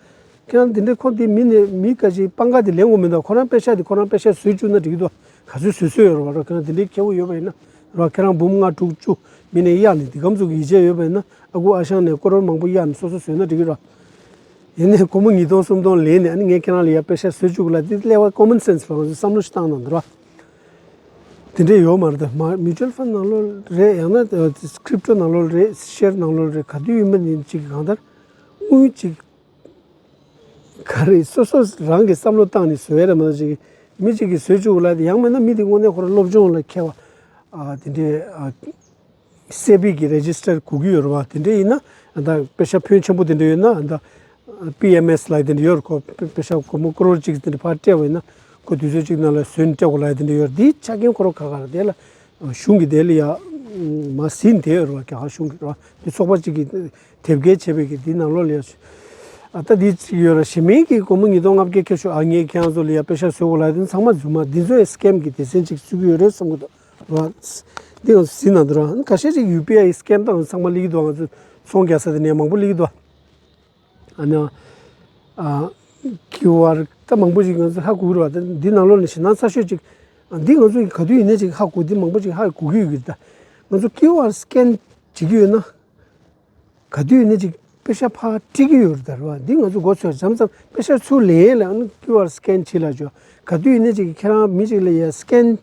ཁྱེད་རང་དེ་འདྲའི་ཁོ་དེ་མི་ནས་མི་ཁ་ཅིག་པང་ཁ་དེ་ལེན་དགོས་མི་འདུག་ཁོ་རང་པེ་ཤག་དེ་ཁོ་རང་པེ་ཤག་བཟོས་བཅུག་ན་འགྲིག་གི་འདུག་ག་ཚོད་བཟོས་བཟོས་ཡོད་རེད་བ་ར། ཁྱེད་རང་དེ་འདྲའི་ཁྱེད་པོ་ཡོད་པ་ཡིན་ན་ར་ཁྱེད་རང་འབུམ་ལྔ་དྲུག་བཅུ་མི་ནས་གཡར་ནས་དེ་གམ་ཚོ་གི་ཡིད་ཆེས་ཡོད་པ་ཡིན་ན་ཨ་ཁུ་ཨ་ཞང་ནས་ཀོ་རོར་མང་པོ་གཡར་ནས་སོ་སོ་བཟོས་ན་འགྲིག་གི་ར། ཡིན་ནའི་སྒོར་མོ་ཉིས་སྟོང་སུམ་སྟོང་ལེན་ནས་ཨ་ནི་ངས་ཁྱེད་རང་ལ་ཡ་པེ་ཤག་བཟོས་བཅུག་གི་ལབ་དེ་ཀླད་པ་ཀོ་མོན་སེན་སི་ལ་ང་ཚོས་བསམ་བློ་ཞིག་བཏང་གནང་འདུག་ར། དེ་འདྲས་ཡོད་མ་རེད། ད་མ་མིའུ་ཅུ་ཨལ་ཕན་ཌི་ནང་ལོགས་རེད། ཡང་ན་ཀྲིབ་ཊོ་ནང་ལོགས་རེད། ཤེར་ནང་ལོགས་རེད། ག་དུས་ཡིན་པ་ནི་ཅིག་གང་ལྟར་དངུལ་ཅིག་ག་རེ་སོ་སོ་རང་གིས་བསམ་བློ་བཏང་ནས་བཟོ་ཡ་རེད་མ་གཏོགས་ཅིག་མི་གཅིག་གིས་བཟོས་བཅུག་ལབ་དེ་ཡང་མིན་ན་མི་དེ་དངོས་གནས་ཁོ་རང་སློབ་སྦྱོང་ལ་མཁས་པ་ཨ་དེ་འདྲས་ཨ་སེ་བི་གི་རེ་ཇི་སི་ཊར་དགོས་ཀྱི་ཡོད་རེད་བ། དེ་འདྲས་ཡིན་ན་ཨ་ད་པེ་ཤག་ཕོན་ཆེན་པོ་དེ་འདྲས་ཡོད་ན་ཨ་ད་པི་ཨེམ་ཨེས་ལབ་དེ་འདྲས་ཡོད་རེད། ཁོ་པེ་ཤག་སྒོར་མོ་ཀོ་རོར་གཅིག་དེ་འདྲས་ཕར་སྤྲད་པ་ཡིན་ན་ཁོ་དུས་ཚོད་གཅིག་ནང་ལ་ཟོན་སྤྲད་དགོས་ལབ་དེ་འདྲས་ཡོད་རེད། དེའི་ཆ་རྐྱེན་ཁོ་རང་ག་ག་རེད། དེ་ལ་གཞུང་གི་དེ་ལ་ཡ་མ་ཟིན་དེ་རེད་བ། རྒྱ་གར་གཞུང་གི་རེད་བ། དེ་ཚོགས་པ་གཅིག་གིས་དེབ་སྐྱེལ་བྱས་པའི་གི་དེའི་ནང་ལོགས་ལ་ཡ་ཨ་ད་དེ་གཅིག་ཡོད་ར། གཞན་མིན་གྱི་སྒོར་མོ་ཉིས་སྟོང་ལྔ་བརྒྱ་ཁྱེར་ཤོག་ཨ་ངས་ཁྱེད་རང་ཚོ་ལ་ཡ་པེ་ཤག་བཟོ་དགོས་ལབ་དེ་ཚང་མ་རྫུན་མ། འདི་ཚོ་ཡ་སི་ཀེམ་གི་སྡེ་ཚན་གཅིག་བརྩི་གི་ཡོད་རེད་བསམ་གི་འདུག་ར། འདི་ང་ཚོ་ཟིན་ན་འདུག་ར། ཁ་ཤས་ཅིག་ཡུ་པི་ཨའི་སི་ཀེམ་དང་ཚང་མ་སླེབས་ཀྱི་འདུག་ང་ཚོ་ཚོང་རྒྱག་ས་དེ་ནས་མང་པོ་སླེབས་ཀྱི་འདུག་ཨ་ནི་ཨ་ཀིའུ་ཨར་ད་མང་པོ་ཞིག་ང་ཚོ་ཧ་གོ་གི་རེད་བ། ད་འདི་ནང་ལོགས་ནས་ཞེད་སྣང་ཚ་ཤོས་ཅིག་ཨ་འདི་ང་ཚོ་གི་ག་དུས་ཡིན་ནའི་ཅིག་ཧ་གོ་འདི་མང་པོ་ཅིག་ཧ་གོ་གི་ཡོད་གི་རེད། ད་ང་ཚོ་ཀིའུ་ཨར་སི་ཀེན་བྱེད་ཀྱི་ཡོད་ན་ག་དུས་ཡིན་ནའི་ཅིག་པེ་ཤག་ཕར་སྤྲད་ཀྱི་ཡོད་རེད། ད་རེད་བ། འདི་ང་ཚོ་མགོ་ཚོས་མཚམས་མཚམས་པེ་ཤག་ཚུར་ལེན་ཡས་ལ་ཨ་ནི་ཀིའུ་ཨར་སི་ཀེན་བྱེད་ལ་འཇོག་ག་དུས་ཡིན་ནའི་ཅིག་ཁྱེད་རང་མི་ཅིག་ལ་ཡ་སི་ཀེན་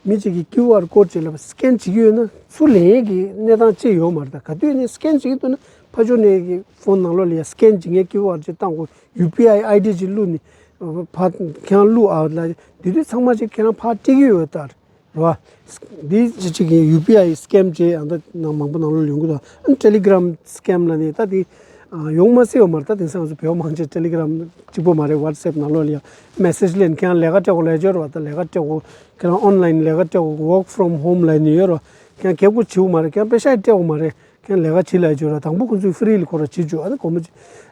མི་གཅིག་གིས་ཀིའུ་ཨར་ཀོཌ་ཅིག་ལ་སི་ཀེན་བྱེད་ཀྱི་ཡོད་ན་ཚུར་ལེན་ཡས་ཀྱི་གནས་སྟངས་ཅིག་ཡོད་མ་རེད། ད་ག་དུས་ནས་སི་ཀེན་བྱེད་ཀྱི་འདུག་ན་ཕར་ཕྱོགས་ནས་ཀྱི་ཕོན་ནང་ལོགས་ལ་ཡ་སི་ཀེན་བྱེད་མཁན་ཀིའུ་ཨར་ཅིག་བཏང་དགོས། ཡུ་པི་ཨའི་ཨའི་ཌི་ཅིག་བླུགས་ནས་ཕར་ཁྱེད་རང་བླུགས་ཨ་ལ་དེ་དུས་ཚང་མ་ཅིག་ཁྱེད་རང་ཕར་སྤྲད་ཀྱི་ཡོད་ད་རེད་བ། འདི་ཅིག་ཅིག་གི་ཡུ་པི་ཨའི་སི་ཀེམ་བྱས་ཨ་ད་ནང་མང་པོ་ནང་ལོགས་ཡོང་གི་འདུག་ཨ་ནི་ཊེ་ལི་གྷི་རམ་སི་ཀེམ་ལ་ནི་ད་དེ་ཡོང་མ་སྲིད་པ་མ་རེད། ད་དེང་སང་ང་ཚོ་བོད་མང་ཆེ་ཊེ་ལི་གྷི་རམ་གཅིག་པོ་མ་རེད། ཝ་ཊི་སི་ཨེབ་ནང་ལོགས་ལ་ཡང་མེ་སེ་ཇི་ལེན། ཁྱེད་རང་ལས་ཀ་སྤྲད་དགོས་ལབ་ཀྱི་ཡོད་རེད་བ། ད་ལས་ཀ་སྤྲད་དགོས། ཁྱེད་རང་ཨོན་ལའིན་ལས་ཀ་སྤྲད་དགོས། ཝོག་ཕོ་རོམ་ཧོམ་ལབ་ནི་ཡོད་རེད་བ། ཁྱེད་རང་རྒྱབ་སྐྱོར་བྱེད་དགོས་མ་རེད། ཁྱེད་རང་པེ་ཤག་སྤྲད་དགོས་མ་རེད། ཁྱེད་རང་ལས་ཀ་བྱེད་ལབ་ཀྱི་ཡོད་རེད། དང་པོ་ཁོང་ཚོས་ཧྥི་རི་ལ་ཁོ་རང་བྱེད་བཅུག་ཨ་ནི་སྒོར་མོ་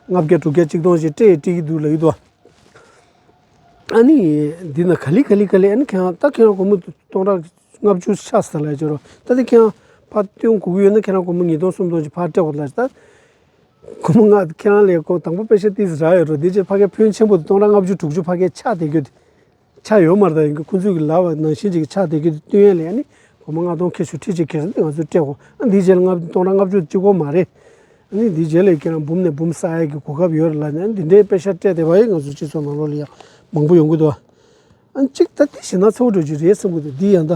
ལྔ་བརྒྱ་དྲུག་བརྒྱ་གཅིག་སྟོང་ཞིག་སྤྲད་སྤྲད་ཀྱི་འདུག་ལབ་ཀྱི་འདུག་ཨ་ནི་འདི་ན་ག་ལེ་ག་ལེ་ག་ལེ་ཨ་ནི་ཁྱེད་རང་ད་ཁྱེད་རང་སྒོར་མོ་སྟོང་ཕྲག་ལྔ་བཅུ་ཆགས་ས་ལ་ཅོ་རོ། ད་དེ་ཁྱེད་རང་ཕར་སྟོན་དགོས་ཀྱི་ཡོད་ན་ཁྱེད་རང་སྒོར་མོ་ཉིས་སྟོང་སུམ་སྟོང་ཅིག་ཕར་སྤྲད་དགོས་ལ་ད། སྒོར་མོ་ང་ཁྱེད་རང་ལས་ཁོ་དང་པོ་པེ་ཤག་ཏིས་རག་ཡོད་རོ། དེ་རྗེས་ཕ་གའི་ཕོན་ཆེན་པོ་དེ་སྟོང་ཕྲག་ལྔ་བཅུ་དྲུག་ཅུ་ཕ་གའི་ཆགས་བསྡད་རྒྱུ་དེ་ཆགས་ཡོད་མ་རེད། ད་ཡིན་གྱི་ཁོ་ཚོས་གི་ལབ་པ་ནང་བཞིན་ཅིག་ཆགས་བསྡད་རྒྱུ་དེ་སྟོན་ཡས་ལས་ཨ་ནི་སྒོར་མོ་ལྔ་སྟོང་ཁྱེར་ཤོག་ཁྲི་གཅིག་ཁྱེར་ང་ཚོས་སྤྲད་དགོས། ཨ་འདི་རྗེས་ལ་ལྔ་སྟོང་ཕྲག་ལྔ་བཅུ་གཅིག་པོ་མ་རེད། ཨ་ནི་འདི་རྗེས་ལ་ཁྱེད་རང་འབུམ་ནས་འབུམ་བསགས་ཡས་ཀྱི་གོ་སྐབས་ཡོད་རེད་ལབ་ནས་ཨ་ནི་འདི་འདྲའི་པེ་ཤག་སྤྲད་བསྡད་པ་ཡིན། ང་ཚོ་སྤྱི་ཚོགས་ནང་ལོགས་ལ་ཡང་མང་པོ་ཡོང་གི་འདུག་ཨ་ནི་གཅིག་ད་འདི་ཞེད་སྣང་ཚ་བོ་འགྲོ་རྒྱུ་རེད་བསམ་གི་འདུག་འདི་ཡང་ད་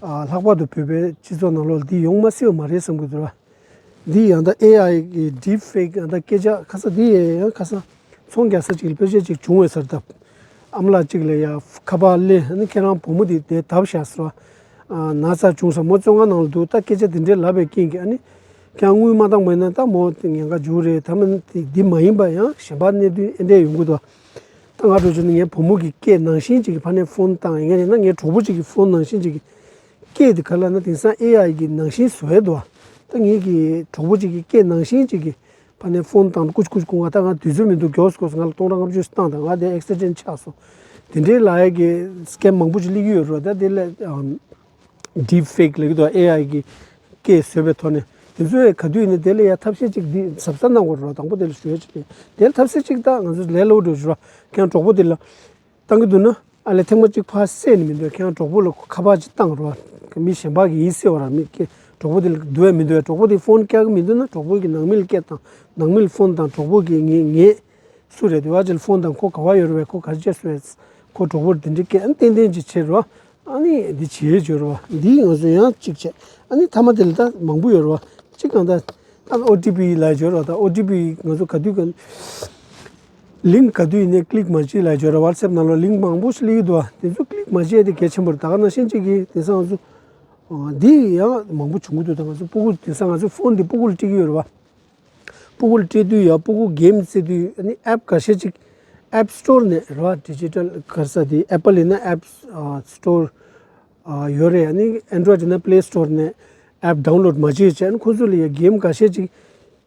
ལྷག་པར་དུ་བོད་པའི་སྤྱི་ཚོགས་ནང་ལོགས་ལ་འདི་ཡོང་མ་སྲིད་པ་མ་རེད་བསམ་གི་འདུག་ར། འདི་ཡང་ད་ཨེ་ཨའི་གི་ཌིབ་ཕེག་ཡང་ད་སྐད་ཆ་ཁ་ས་འདི་ཡང་ཁ་ས་ཚོང་རྒྱག་ས་ཅིག་ལ་དཔེ་ཆ་ཅིག་བྱུང་བས་ཟེར། ད་ཨ་མ་ལགས་ཅིག་ལ་ཡ་ཁ་པར་སླེབས། ཨ་ནི་ཁྱེད་རང་བུ་མོ་འདི་དེ་བརྡབས་བཞག་ཟེར་བ། ན་ཚ་བྱུང་ས་མོ་བཙོན་ཁང་ནང་ལ་འདུག་ད་སྐད་ཆ་འདི་འདྲའི་ལབ་པའི་རྐྱེན་གྱིས་ཨ་ནི་ཁྱེད་རང་དངུལ་མ་བཏང་བ་ཡིན་ན་ད་མོ་ཉེན་ཁ་འཇུག་རེད། ད་མ་འདི་མ་ཡིན་པ་ཡང་གཞན་པ་གནད་དོན་ཨེ་འདྲས་ཡོང་གི་འདུག་ད་ང་འགྲོ་བྱུང་ན་ངའི་བུ་མོ་གི་སྐད་ནང་བཞིན་ཅིག་གི་ཕ་ནས་ཕོན་བཏང་ཡིན་ན་ངའི་གྲོགས་པོ་ཅིག་གི་ཕོན་ནང་བཞིན་ཅིག་གི་སྐད་དེ་ག་ལ་ན་དེང་སང་ཨེ་ཨའི་གི་ནང་བཞིན་བཟོ་ཡས་འདུག་ད་ངེད་ཀྱི་གྲོགས་པོ་ཅིག་གི་སྐད་ནང་བཞིན་ཅིག་གི་ཕ་ནས་ཕོན་བཏང་ཀུ་ཅི་ཀུ་ཅི་ཀུ་ང་ད་ང་དུས་ཚོད་མི་འདུག་མགྱོགས་སུ་དགོས་སོང་། ང་ལ་སྟོང་ཕྲག་ལྔ་བཅུ་ཞིག་བཏང་དང་ང་དེ་ཨེག་སི་ཌེན་ཊི་ཆགས་སོང་། དེ་འདྲའི་ལབ་ཡས་ཀྱི་སི་ཀེམ་མང་པོ་ཅིག་སླེབས་ཀྱི་ཡོད་རེད། ད་དེ་ལ་ཌིབ་ཕེག་ལབ་ཀྱི་འདུག་ཨེ་ཨའི་གི་སྐད་བཟོས་པའི་ཐོག་ནས་ དེ་ཚོ་ཡང་ག་དུས་ཡིན་ན་དེ་ལ་ཡང་ཐབས་ཤེས་གཅིག་འདི་གཟབ་གཟབ་གནང་དགོས་རེད་བ། དང་པོ་དེ་ལ་ཞུ་ཡ་གཅིག་རེད། དེ་ལ་ཐབས་ཤེས་གཅིག་ད་ང་ཚོ་ལས་སླ་པོ་འགྲོ་ཞུ་ར། ཁྱེད་རང་གྲོགས་པོ་དེ་ལ་བཏང་གི་འདུག་ན། ཨ་ལས་ཐེངས་མ་གཅིག་ཕར་བསད་ནས་མི་འདུག་ཁྱེད་རང་གྲོགས་པོ་ལ་ཁ་པར་གཅིག་བཏང་རོགས། མི་གཞན་པ་གིས་ཡིན་སྲིད་པ་ར། མི་སྐད་གྲོགས་པོ་དེ་ལ་འདུག་ཡ་མི་འདུག་ཡ། གྲོགས་པོ་དེ་ཕོན་བཀལ་གི་མི་འདུག་ན་གྲོགས་པོ་གི་ནང་མི་ལ་སྐད་བཏང་། ནང་མི་ལ་ཕོན་བཏང་། གྲོགས་པོ་གིས་ངས་ངས་སུ་རེད་དེ་བ་ཅིག་ལ་ཕོན་བཏང་། ཁོ་ག་བ་ཡོད་རེད་པས། ཁོ་ག་རེ་བྱས་སོང་བས། ཁོ་གྲོགས་པོར་དེ་འདྲའི་སྐད་ཨ་ནི་ཏན་ཏན་ཅིག་བྱེད་རོགས། ཨ་ནི་འདི་བྱེད་བྱོས་རོགས། འདི་ང་ཚོ་ཡང་གཅིག་བྱས། ཨ་ནི་མཐའ་མ་དེ་ལ་ད་མང་པོ་ཡོད་རོགས། གཅིག་གང་ལྟར་ཨ་ཨོ་ཊི་པི་ལབ་བྱོས་རོགས། ད་ཨོ་ཊི་པི་ང་ཚོ་ག་དུས་ག་ལིང་ཀི་ག་དུས་ཡིན་ནའི་ཀི་ལིག་མ་བྱེད་ལབ་བྱོས་རོགས། ཝ་ཊི་སེབ་ནང་ལོགས་ལིང་ཀི་མང་པོ་ཞིག་སླེབས་ཀྱི་འདུག་བ། དེ་ཚོ་ཀི་ལིག་མ་བྱེད་དེ་གལ་ཆེན་པོ་རེད། ད་ག་ནང་བཞིན་གཅིག་གིས་དེང་སང་ང་ཚོ་འདི་ཡང་མང་པོ་བྱུང་གི་འདུག་ད་ང་ཚོ་སྤུ་གུ་དེང་སང་ང་ཚོ་ཕོན་འདི་སྤུ་གུ་ལ་སྤྲད་ཀྱི་ཡོད་རེད་བ། སྤུ་གུ་ལ་སྤྲད་དུས་ཡ་སྤུ་གུ་གེམ་རྩེ་དུས་ཨ་ནི་ཨེབ་ཁ་ཤས་ཅིག་ཨེབ་སི་ཊོར་ནས་རེད་བ། ཌི་ཇི་ཊལ་ག་རེ་ཟེར་དེ། ཨེ་པལ་ཡིན་ན་ཨེབ་སི་ཊོར་ཡོད་རེད། ཨ་ནི་ཨེན་ཌོ་རོ་ཡིཌ་ཡིན་ན་པི་ལེ་སི་ཊོར་ནས་ཨེབ་ཌའུན་ལོཌ་མ་བྱེད་བྱས། ཨ་ནི་ཁོ་ཚོ་ལ་ཡ་གེམ་ཁ་ཤས་ཅིག་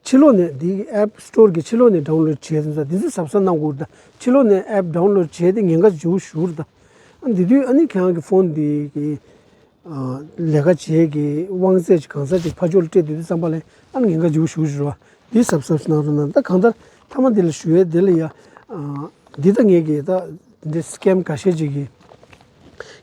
ཕྱི་ལོགས་ནས་འདི་ཨེབ་སི་ཊོར་གི་ཕྱི་ལོགས་ནས་ཌའུན་ལོཌ་བྱས་ཟིན་ཙང་འདི་ཚོ་གཟབ་གཟབ་གནང་དགོས་རེད། ད་ཕྱི་ལོགས་ནས་ཨེབ་ཌའུན་ལོཌ་བྱས་ཏེ་ཉེན་ཁ་ཅིག་ཞུགས་རེད། ད་ཨ་ནི་འདི་དུས་ཨ་ནི་ཁྱེད་རང་གི་ཕོན་འདི་གི་ལས་ཀ་བྱེད་ཀྱི་དབང་ཚད་ཅིག་གང་ས་ཅིག་ཕར་ཕྱོགས་ལ་སྤྲད་དུས་དུས་ཙམ་པ་ལས་ཨ་ནི་ཉེན་ཁ་ཅིག་ཞུགས་ཞུགས་རེད་བ། འདི་གཟབ་གཟབ་གནང་རོགས་གནང་། ད་གང་ལྟར་མཐའ་མ་འདི་ལ་ཞུ་ཡས་འདི་ལ་ཡ་འདི་ད་ངས་ཀྱི་ད་འདི་སི་ཀེམ་ཁ་ཤས་ཅིག་གི་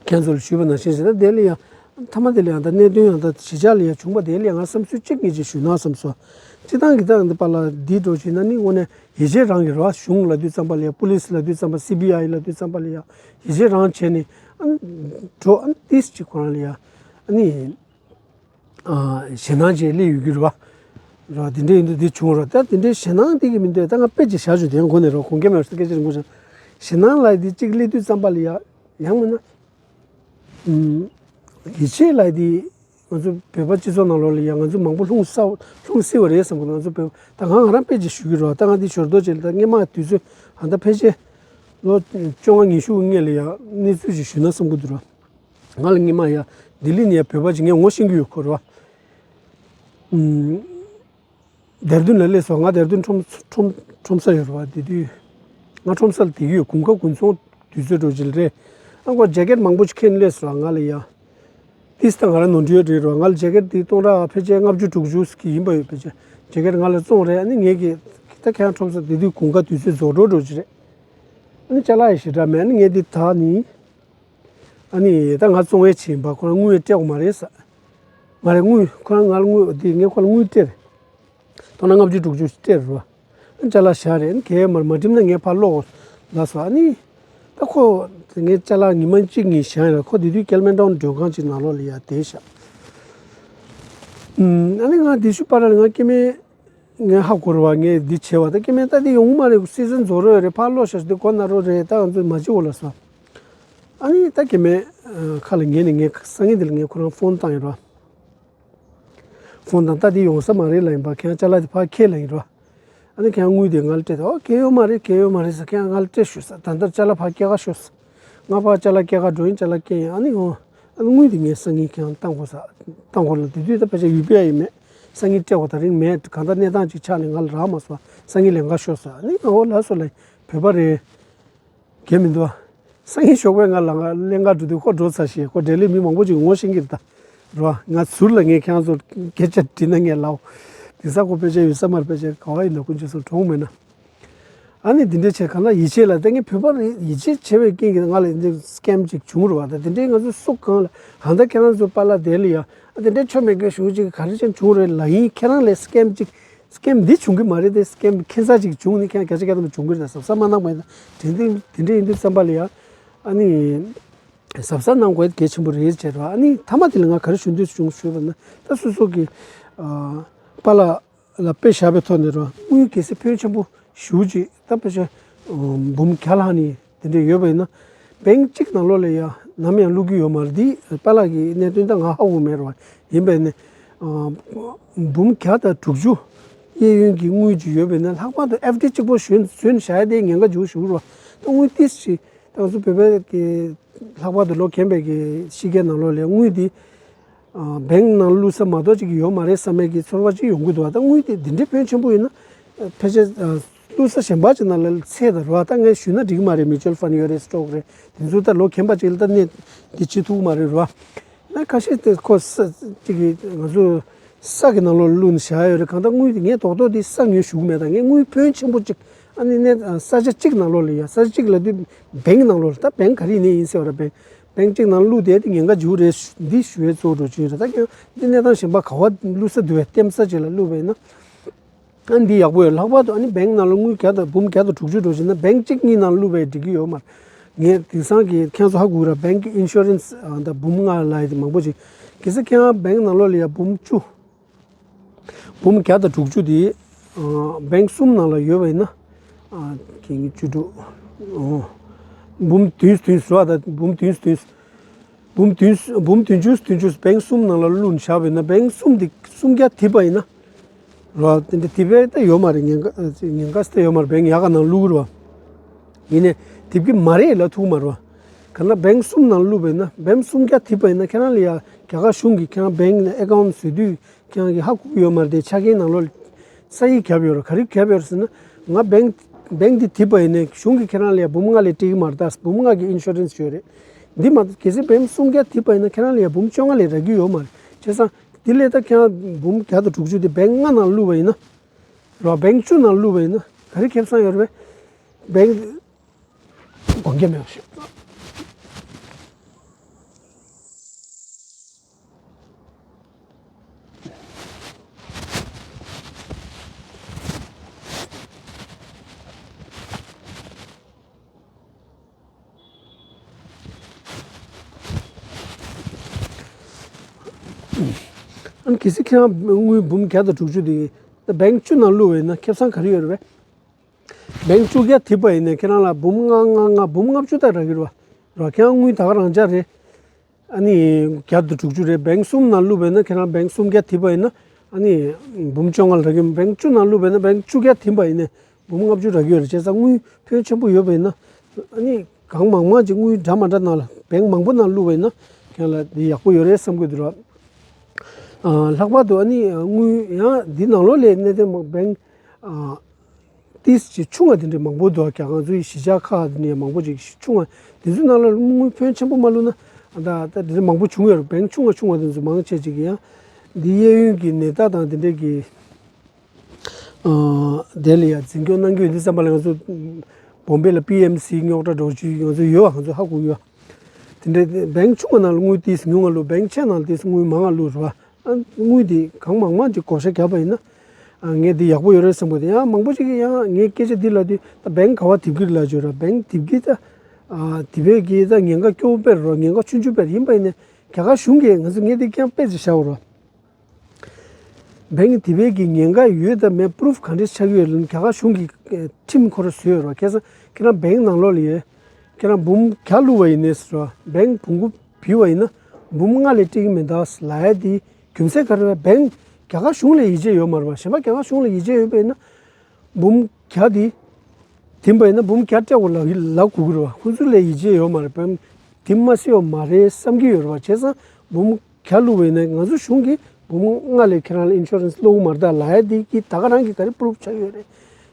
ཁྱེད་ཚོ་ལ་ཞུས་པ་ནང་བཞིན་བྱས། ད་དེ་ལ་ཡང་མཐའ་མ་དེ་ལ་ཡང་ད་གནད་དོན་ཡང་ད་གཞིས་ཆགས་ལ་ཡང་བྱུང་པ་དེ་ལ་ཡང་ང་བསམ་ཚུལ་གཅིག་གཉིས་ཅིག་ཞུས་ན་བསམ་སོང་། སྤྱིར་བཏང་གི་ད་འདི་པ་ལ་འདི་འགྲོ་བྱས་ན་ནི་དངོས་གནས་ཡིད་ཆེས་རང་གི་རེད་བ། གཞུང་ལབ་དུས་ཙམ་པ་ལ་ཡང་པུ་ལིས་ལབ་དུས་ཙམ་པ། སི་བི་ཨའི་ལབ་དུས་ཙམ་པ་ལ་ཡང་ཡིད་ཆེས་རང་བྱས་ནས་ཨ་ནི་འགྲོ། ཨ་ནི་ཏིས་ཅིག་ཁོ་རང་ལ་ཡང་ཨ་ནི། ཞེད་སྣང་བྱས་སླེབས་ཡོད་ཀྱི་རེད་བ། རེད་བ། དེ་འདྲ་ཡིན་དུས་འདི་བྱུང་རེད། ད་དེ་འདྲའི་ཞེད་སྣང་འདི་གི་མི་འདུག་ད་ང་དཔེ་ཅིག་བཞག་ཆོག་དེ་མགོ་ནས་རོགས་གོང་ཁེ་མེད་སྐད་ཆ་རིང་པོ་བྱུང་། ཞེད་སྣང་ལབ་དེ་གཅིག་སླེབས་དུས་ཙམ་པ་ལ་ཡ་ཡང་མིན་ན། ཡིད་ཆེས་ལབ་དེ་ང་ཚོ་བོད་པ་སྤྱི་ཚོགས་ནང་ལོགས་ལ་ཡ་ང་ཚོ་མང་པོ་ལྷུང་ས་ལྷུང་སྲིད་པ་རེད་བསམ་གི་འདུག་ང་ཚོ་བོད་ད་ང་ང་རང་དཔེ་ཅིག་ཞུ་གི་རེད་བ། ད་ང་འདི་ཞོར་དོ་ཅིག་ལ་ད་སྔས་མ་དུས་ཚོད་ཨ་ད་ཕལ་ཆེར་ལོ་བཅོ་ལྔ་ཉི་ཤུ་སྔོན་ལ་ཡ་གནས་ཚུལ་ཅིག་ཞུས་ན་བསམ་གི་འདུག་ར། ང་ལ་སྔོན་མ་ཡ་ལྡི་ལི་ནས་ཡ་བོད་པ་ཅིག་ངས་ངོ་ཤེས་ཀྱི་ཡོད་ཁོ་རེད་བ། ཨུམ། དེར་དུན་ལ་སླེབས་སོང་། ང་དེར་དུན་ཁྲོམ་ཁྲོམ་ཁྲོམ་ས་ཡོད་རེད་བ། དེ་དུས་ང་ཁྲོམ་ས་ལ་བསྡད་ཀྱི་ཡོད། དགུན་ཁ་དགུན་ཚོང་དུས་ཚོད་འགྲོ་ཅིག་ལ་རེད། ཨ་ཁོ་ཇེ་ཀེཊ་མང་པོ་ཅིག་ཁྱེར་ནས་སླེབས་སོང་ང་ལ་ཡ། ཏིས་ད་ང་རང་ནོར་འཁྲུལ་རེད་རེད་བ། ང་ལ་ཇེ་ཀེཊ་དེ་སྟོང་ཕྲག་ཕལ་ཆེར་ལྔ་བཅུ་དྲུག་ཅུ་གི་ཡིན་པ་ཡོད། ཕལ་ཆེར་ཇེ་ཀེཊ་ང་ལ་བཙོངས་རེད། ཨ་ནི་ངས་ཀྱི་ད་ཁྱེད་རང་ཁྲོམ་ས་དེ་དུས་དགུན་ཁ་དུས་ཚོད་རྫོགས་འགྲོ་འགྲོ་ཅིག་རེད། ཨ་ནི་ཅ་ལག་ཡ་ཞེ་དྲག་མེད། ཨ་ནི་ངས་འདི་ད་ནི། ཨ་ནི་ད་ང་བཙོང་ཡས་ཕྱིན་པ་ཁོ་རང་དངུལ་སྤྲད་དགོས་མ་རེད་ཟེར། མ་རེད། དངུལ་ཁོ་རང་ང་ལ་དངུལ་དེ་ངས་ཁོ་ལ་དངུལ་སྤྲད་རེད། མཐོང་ན་ལྔ་བཅུ་དྲུག་ཅུ་སྤྲད་རེད་བ། ཅ་ལག་བཞག་རེད། ཨ་ནི་གལ་མ་རེད། མ་འགྲིམ་ན་ངས་ཕར་སློག་ལབ་སོང་། ཨ་ནི་ད་ཁོ་ངས་ཅ་ལག་ཉི་མ་གཅིག་གཉིས་བཞག་ཡིན་ར། ཁོ་དེ་དུས་ཀེལ་མན་ཊའུན་མགྲོན་ཁང་ཅིག་ནང་ལོགས་ལ་ཡ་བསྡད་ཤག་ཨ་ནི་ང་དེ་ཤུ་པ་ར་ལ་ང་སྐྱེ་དམན། ངས་ཧ་གོ་རེད་བ། ངས་འདི་བྱས་བ་ད་སྐྱེ་དམན་ད་འདི་ཡོང་གི་མ་རེད། སི་ཛན་རྫོགས་རོགས་རེད། ཕར་ལོག་ཤག་ཤག་འདི་སྒོ་ན་རོགས་རེད། ད་ང་ཚོས་མ་བྱེད་འོ་ལབ་སོང་། ཨ་ནི་ད་སྐྱེ་དམན་ཁ་ལ་ཉན་ནས་ངས་སང་ཉིན་འདི་ལ་ངས་ཁོ་རང་ཕོན་བཏང་ཡིན་ར། ཕོན་བཏང་། ད་འདི་ཡོང་ས་མ་རེད་ལབ་ཡིན་པ། ཁྱེད་རང་ཅ་ལག་འདི་ཕར་འཁྱེར་ལབ་ཡིན་ར། ཨ་ནི་ཁྱེད་རང་དངུལ་དེ་ང་ལ་སྤྲད་དང་། ཨོ་གལ་ཡོད་མ་རེད། གལ་ཡོད་མ་རེད་ཟེར། ཁྱེད་རང་ང་ལ་སྤྲད་ཤོག་ཟེར། ད་ལྟ་ཅ་ལག་ཕར་སྐྱེལ་ག་ཤོག་ཟེར། ང་ཕར་ཅ་ལག་སྐྱེལ་ག་འགྲོ་ཡིན། ཅ་ལག་སྐྱེལ་ཡིན། ཨ་ནི་འོ། ཨ་ནི་དངུལ་དེ་ངས་སང་ཉིན་ཁྱེད་རང་བཏང་དགོས་ཟེར། བཏང་དགོས་ལབ། དེ་དུས་ད་ཕལ་ཆེར་ཡུ་པི་ཨའི་ཡིན་མེད། སང་ཉིན་སྤྲད་དགོས་ད་རིང་མེད། གང་ལྟར་གནས་སྟངས་ཅིག་ཆགས་ནས་ང་ལ་རག་མ་སོང་། སང་ཉིན་ལེན་ག་ཤོག་ཟེར། ཨ་ནི་ཨོ་ལགས་སོ་ལབ། བོད་པ་རེད། གལ་མི་འདུག་ཨ། སང་ཉིན་ཞོགས་པ་ང་ལ་ང་ལེན་ག་འགྲོ་དུས་ཁོ་འགྲོ་ཚར་ཤག་ཁོ་འབྲེལ་ལས་མི་མང་པོ་ཅིག་ངོ་ཤེས་ཀྱི་རེད་ད། རེད་བ། ང་ཟུར་ལ་ངས་ཁྱེད་རང་ཚོར་སྐད་ཆ་དྲིས་ན་ངས་ལབ། དེང་སང་ཁོ་ཕལ་ཆེར་ཡོད་ས་མ་རེད། ཕལ་ཆེར་ག་བ་ཡིན་ན་དཀོན་མཆོག་གསུམ་གྲོངས་མེད་ན། ཨ་ནི་འདི་འདྲའི་བྱས་གང་ལ་ཡིད་ཆེས་ལ་ད་ངས་བོད་པ་རེད། ཡིད་ཆེས་ཆེ་བའི་རྐྱེན་གྱིས་ང་ལ་འདི་སི་ཀེམ་ཅིག་བྱུང་རེད་བ། ད་དེ་འདྲའི་ང་ཚོ་སུ་གང་ལ་ཧང་ད་ཁྱེད་རང་ཚོ་པཱ་ལགས་དེ་ལ་ཡ་ཨ་དེ་འདྲའི་ཆོ་མེད་མཁན་ཞུ་ཅིག་ག་རེ་ཅན་བྱུང་རེད་ལབ་ཡིན། ཁྱེད་རང་ལས་སི་ཀེམ་ཅིག་སི་ཀེམ་འདི་བྱུང་གི་མ་རེད་དེ། སི་ཀེམ་ཁྱད་མཚར་ཅིག་བྱུང་ནི་ཁྱེད་རང་བརྒྱ་ཆ་བརྒྱ་ཐམ་པ་བྱུང་གི་རེད། ད་གཟབ་གཟབ་མ་གནང་བ་ཡིན་ན་དེ་འདི་དེ་འདྲ་ཡིན་དུས་ཙམ་པ་ལ་ཡ་ཨ་ནི་གཟབ་གཟབ་གནང་དགོས་གལ་ཆེན་པོ་རེད་ཅེས་རེད་བ། ཨ་ནི་མཐའ་མ་དེ་ལ་ང་ག་རེ་ཞུ་འདོད་བྱུང་ཞུས་པ་ན་ད་སོ་སོ་གི་ཨ་པཱ་ལགས་ལ་དཔེ་བཞག་པའི་ཐོག་ནས་རོ། དངུལ་གལ་སྲིད་ཕོན་ཆེན་པོ་ཞེ་པོ་ཅིག་ད་ཕལ་ཆེར་འབུམ་བརྒྱ་ལྷག་ནི་དེ་འདྲ་ཡོད་པ་ཡིན་ན། བེང་གཅིག་ནང་ལོགས་ལ་ཡ་ནམ་ཡང་བླུག་གི་ཡོད་མ་རེད། འདི་པཱ་ལགས་ཀྱི་གནད་དོན་ད་ང་ཧ་གོ་མེད་རོ། ཡིན་པས་ནི་འབུམ་བརྒྱ་དང་དྲུག་ཅུ་གཡས་གཡོན་གྱི་དངུལ་ཅིག་ཡོད་པ་ཡིན་ན། ལྷག་པར་དུ་ཨེཕ་ཌི་གཅིག་པོ་བཟོས་བཟོས་ནས་བཞག་ཡ་དེ་ཉེན་ཁ་ཅིག་ཞུ་རོ། ད་དངུལ་ཏིས་ཅིག་ད་ང་ཚོ་བོད་པའི་གི་ལྷག་པར་དུ་ལོ་རྒན་པའི་གི་ཕྱི་རྒྱལ་ནང་ལོགས་ལ་དངུལ་འདི་ཨ་བེང་ནང་བླུག་ས་མ་གཏོགས་ཅིག་ཡོད་མ་རེད་བསམ་པའི་གི་ཚོར་བ་ཅིག་ཡོང་གི་འདུག་ད་དངུལ་དེ་འདི་འདྲའི་ཕོན་ཆེན་པོ་ཡིན་ན་ཕལ་ཆེར་ཨ་བླུག་ས་གཞན་པ་ཅིག་ནང་ལ་ཚད་དང་རོ། ད་ངས་ཞུས་ན་འགྲིག་གི་མ་རེད། མིའུ་ཅུ་ཨལ་ཕན་ཡོད་རེད། སི་ཊོག་རེད། དེ་ཚོ་ད་ལོ་རྒན་པ་ཅིག་ལ་ད་གནས་འདི་བྱེད་ཐུབ་ཀྱི་མ་རེད་རོ། ན་ཁ་ཤས་དེ་ཁོ་ས་ཅིག་གི་ང་ཚོ་ ས་གི་ནང་ལོགས་ལ་བླུགས་ནས་བཞག་ཡོད་རེད། གང་ལྟར་དངུལ་དེ་ངས་རྡོག་རྡོག་དེ་ས་ཉོས་ཞུ་གི་མེད། ད་ངས་དངུལ་ཕོན་ཆེན་པོ་གཅིག་ཨ་ནི་གནས་ས་ཆ་གཅིག་ནང་ལོགས་ལ་ཡ། ས་ཆ་གཅིག་ལབ་དུས་བེང་ནང་ལོགས་ལ། ད་བེང་ག་རེ་ཡིན་ནའི་ཡིན་ཟེར་བ་ར། བེང་བེང་གཅིག་ནང་བླུགས་བསྡད་དེ་ཉེན་ཁ་འབྱུང་རེད། འདི་ཞུ་བའི་གཙོ་བོ་འགྲོ་ཆེན་རེད། ད་ཀྱང་འདི་གནས་སྟངས་གཞན་པ་ག་བ་བླུགས་ས་འདུག་བས། ལྟེམ་ས་ཅིག་ལ་བླུགས་པ་ཡིན་ན། ཨ་འདི་ཡག་པོ་ཡོད། ལྷག་པར་དུ་ཨ་ནི་བེང་ནང་ལ་དངུལ་བརྒྱ་དང་འབུམ་བརྒྱ་དང་དྲུག་ཅུ་འགྲོ་བྱས་ན་བེང་གཅིག་གཉིས་ནང་བླུགས་པའི་འགྲིག་གི་ཡོད་མ་རེད། ངས་དེང་སང་གི་ཁྱེད་ཚོ་ཧ་གོ་གི་ར། བེང་གི་ཨིན་ཤུ་རན་སི་ཨ་ད་འབུམ་ལྔ་ལ་ཡི་དེ་མང་པོ་ཅིག་གལ་སྲིད་ཁྱེད་རང་བེང་ནང་ལོགས་ལ་ཡ་འབུམ་བཅུ་འབུམ་བརྒྱ་དང་དྲུག་ཅུ་དེ་ཨ་བེང་གསུམ་ནང་ལ་ཡོད་པ་ཡིན་ན། ཨ་ཁྱེད་ཀྱི་བཅུ་དྲུག་ཨོ་འབུམ་བདུན་བདུན་ཟེར་བ་ད་འབུམ་བདུན་བདུན། འབུམ་བདུན་འབུམ་བདུན་ཅུ་བདུན་ཅུ་བེང་གསུམ་ནང་ལ་བླུགས་ནས་བཞག་པ་ཡིན་ན། བེང་གསུམ་དེ་གསུམ་བརྒྱ་དེ་པ་ཡིན་ན། རོ་དེ་འདྲ་དེ་པའི་ད་ཡོད་མ་རེད། ཉེན་ཁ་ཉེན་ཁ་སྟེ་ཡོད་མ་རེད། བེང་ཡག་ག་ནང་བླུགས་རོ། ཡིན་ནའི་དེབ་ཀྱི་མ་རེད་ལ་ཐུག་མ་རོ། ག་ན་བེང་གསུམ་ནང་བླུགས་པ་ཡིན་ན། བེང་གསུམ་བརྒྱ་དེ་པ་ཡིན་ན་ཁྱེད་རང་ལ་ཡ་རྒྱ་གར་གཞུང་གིས་ཁྱེད་རང་བེང་ནས་ཨེ་ཀའུན་བཟོས་དུས་ཁྱེད་རང་གིས་ཧ་གོ་གི་ཡོད་མ་རེད། དེ་ཆ་རྐྱེན་ནང་ལོགས་ས་ཡིག་བརྒྱབ་ཡོད་རེད། ག་རེ་བརྒྱབ་ཡོད་རེད་ཟེར་ན། ང་བེང་བེང་འདི་དེ་པ་ཡིན་ནའི་གཞུང་གིས་ཁྱེད་རང་ལ་ཡ་འབུམ་ལྔ་ལས་སྤྲད་ཀྱི་མ་རེད། ད་འབུམ་ལྔ་གི་ཨིན་ཤུ་རན་སི་ཡོད་རེད། འདི་མ་གལ་སྲིད་བེང་གསུམ་བརྒྱ་དེ་པ་ཡིན་ན་ཁྱེད་རང་ལ་ཡ་འབུམ་བཅོ་ལྔ་ལས་རག་གི་ཡོད་མ་རེད། བྱས་ཙང་འདི་ལས་ད་ཁྱེད་རང་འབུམ་བརྒྱ་དང་དྲུག་ཅུ་དེ་བེང་ལྔ་ནང་བླུགས་པ་ཡིན་ན། རོ་བེང་བཅུ་ནང་བླུགས་པ་ཡིན་ན་ག་རེ་ཁེ་བཟང་ཡོད་རེད་པས། བེང་དགོངས་འགལ་མེད་པ་ཞིག་ཨ་ནི་གལ་སྲིད་ཁྱེད་རང་དངུལ་འབུམ་བརྒྱ་དང་དྲུག་ཅུ་དེ་བེང་བཅུ་ནང་བླུགས་པ་ཡིན་ན་ཁེ་བཟང་ག་རེ་ཡོད་རེད་པས། བེང་བཅུ་བརྒྱ་དེ་པ་ཡིན་ན་ཁྱེད་རང་ལ་འབུམ་ལྔ་ལྔ་ལྔ་འབུམ་ལྔ་བཅུ་ད་རག་གི་རེད་པ། རོ་ཁྱེད་རང་དངུལ་ད་ག་རང་འཇགས་རེད། ཨ་ནི་བརྒྱ་དང་དྲུག་ཅུ་རེད། བེང་གསུམ་ནང་བླུགས་པ་ཡིན་ན་ཁྱེད་རང་བེང་གསུམ་བརྒྱ་དེ་པ་ཡིན་ན་ཨ་ནི་འབུམ་བཅོ་ལྔ་ལ་རག་གི། བེང་བཅུ་ནང་བླུགས་པ་ཡིན་ན་བེང་བཅུ་བརྒྱ་དེ་པ་ཡིན་ན་འབུམ་ལྔ་བཅུ་རག་གི་ཡོད་རེད། བྱས་ཙང་དངུལ་ཕོན་ཆེན་པོ་ཡོད་པ་ཡིན་ན་ཨ་ནི་གང་མང་མང་ཅིག་དངུལ་འདྲ་མ་འདྲ་ནང་ལ་བེང་མང་པོ་ནང་བླུགས་པ་ཡིན་ན་ཁྱེད་ལ་འདི་ཡག་པོ་ཡོད་རེད་བསམ་གི་འདུག་ར། ཨ་ལྷག་པར་དུ་ཨ་ནི་དངུལ་ཡང་འདི་ནང་ལོགས་ལས་གནས་དེ་བེང་ཨ། ཏིས་ཀྱི་ཆུང་བ་དེ་འདྲའི་མང་པོ་འདུག་རྒྱ་གར་ཚོའི་གཞིས་ཆགས་ཁག་དེ་འདྲའི་མང་པོ་ཅིག་ཆུང་བ་དེ་ཚོའི་ནང་ལ་དངུལ་ཕོན་ཆེན་པོ་མ་བླུགས་ན་ད་ད་དེ་འདྲ་མང་པོ་བྱུང་ཡོད་རེད། བེང་ཆུང་བ་ཆུང་བ་དེ་ཚོ་མང་ཆེ་ཅིག་གིས་ཡང་འདི་གཡས་གཡོན་གྱི་ནད་རྟགས་དང་དེ་འདྲའི་གི་ཨ་དེ་ལ་ཡང་འཛིན་སྐྱོང་གནང་རྒྱུ་ཡིན་དུས་ཙམ་པ་ལ་ང་ཚོ་བོམ་བེ་ལ་པི་ཨེམ་སི་རྙོག་དྲ་འདྲ་བོ་ཅིག་ང་ཚོ་ཡོད་པ་ང་ཚོ་ཧ་གོ་ཡོད། དེ་འདྲའི་བེང་ཆུང་བ་ནང་ལ་དངུལ་ཏིས་ཉུང་བ་བླུགས། བེང་ཆེ་ནང་ལ་ཏིས་དངུལ་མང་བ་བླུགས་རེད་པ། ཨ་དངུལ་དེ་གང་མང་མང་ཅིག་བགོ་བཤའ་བརྒྱབ་པ་ཡིན་ན། ཨ་ངས་འདི་ཡག་པོ་ཡོད་རེད་བསམ་གི་འདུག་ཡང་མང་པོ་ཅིག་གིས་ཡང་ངའི་སྐད་ཆ་འདི་ལབ་དུས་ད་བེང་ག་བ་དེབ་ཀྱི་ལབ་བརྗོད་ར། བེང་དེབ་ཀྱི་ད་ཨ་དེ་བས་ཀྱི་ད་ཉེན་ཁ་སྐྱོ་པོ་དཔེ་རེད་རོ། ཉེན་ཁ་ཆུང་ཆུང་དཔེ་རེད། ཡིན་པ་ཡིན་ནའི་རྒྱ་གར་གཞུང་གིས་ང་ཚོ་ངས་འདི་རྐྱང་དཔེ་ཅིག་བཞག་རོ། བེང་དེ་བས་ཀྱི་ཉེན་ཁ་ཡོད་དང་མེད་པུ་རུབ་ག་འདྲས་ཆགས་ཀྱི་ཡོད་ལབ་ན་རྒྱ་གར་གཞུང་གིས་ཁྲིམས་ཁོ་རང་བཟོས་ཡོད་རོ། ཁ་སང་ཁྱེད་རང་བེང་ནང་ལོགས་ལ་ཡོད། ཁྱེད་རང་འབུམ་བརྒྱ་བླུགས་པ་ཡིན་ནའི་རོ། བེང་བོང་གུ་བུད་པ་ཡིན་ན་འབུམ་ལྔ་ལས་སྤྲད་ཀྱི་མི་འདུག་ལབ་ཡ་དེ་རྒྱུ་མཚན་ག་རེ་རེད། བེང་རྒྱ་གར་གཞུང་ལ་ཡིད་ཆེས་ཡོད་མ་རེད་པ། གཞན་པ་རྒྱ་གར་གཞུང་ལ་ཡིད་ཆེས་ཡོད་པ་ཡིན་ན་འབུམ་བརྒྱ་དེ་དེ་པ་ཡིན་ན་འབུམ་བརྒྱ་སྤྲད་དགོས་ལབ་ལབ་དགོས་ཀྱི་རེད་པ། ཁོ་ཚོ་ལ་ཡིད་ཆེས་ཡོད་མ་རེད་པ། དེ་མ་སྲིད་པ་མ་རེད་བསམ་གྱི་ཡོད་རེད་པ། བྱས་ཙང་འབུམ་བརྒྱ་བླུགས་པ་ཡིན་ན་ང་ཚོ་གཞུང་གིས་འབུམ་ལྔ་ལས་ཁྱེད་རང་ལ་ཨིན་ཤུ་རན་སི་སློག་གི་མ་རེད་ད་ལབ་ཡ་དེ་གིས་ད་ག་རང་གིས་ག་རེ་པུ་རུབ་ཆགས་ཡོད་རེད།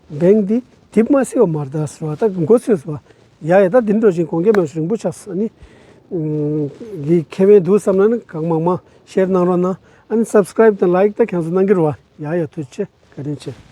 བེང་འདི་དེབ་མ་སྲིད་པ་མ་རེད་ད་ཟེར་བ། ད་མགོ་ཚོས་སོང་བ། ཡ་ཡ་ད་འདི་འགྲོ་བཞིན་དགོངས་འགལ་མེད་པ་ཞིག་རིང་པོ་ཆགས་སོང་། ཨ་ནི་གི་ཁེ་ཕན་འདུག་བསམ་ན་ནི་གང་མང་མང་ཤེར་གནང་རོགས་གནང་། ཨ་ནི་སབ་སི་ཀ་རེབ་དང་ལའིག་ད་ཁྱེད་ཚོ་གནང་གི་རེད་པ། ཡ་ཡ་ཐུགས་རྗེ་ཆེ། བཀའ་དྲིན་ཆེ།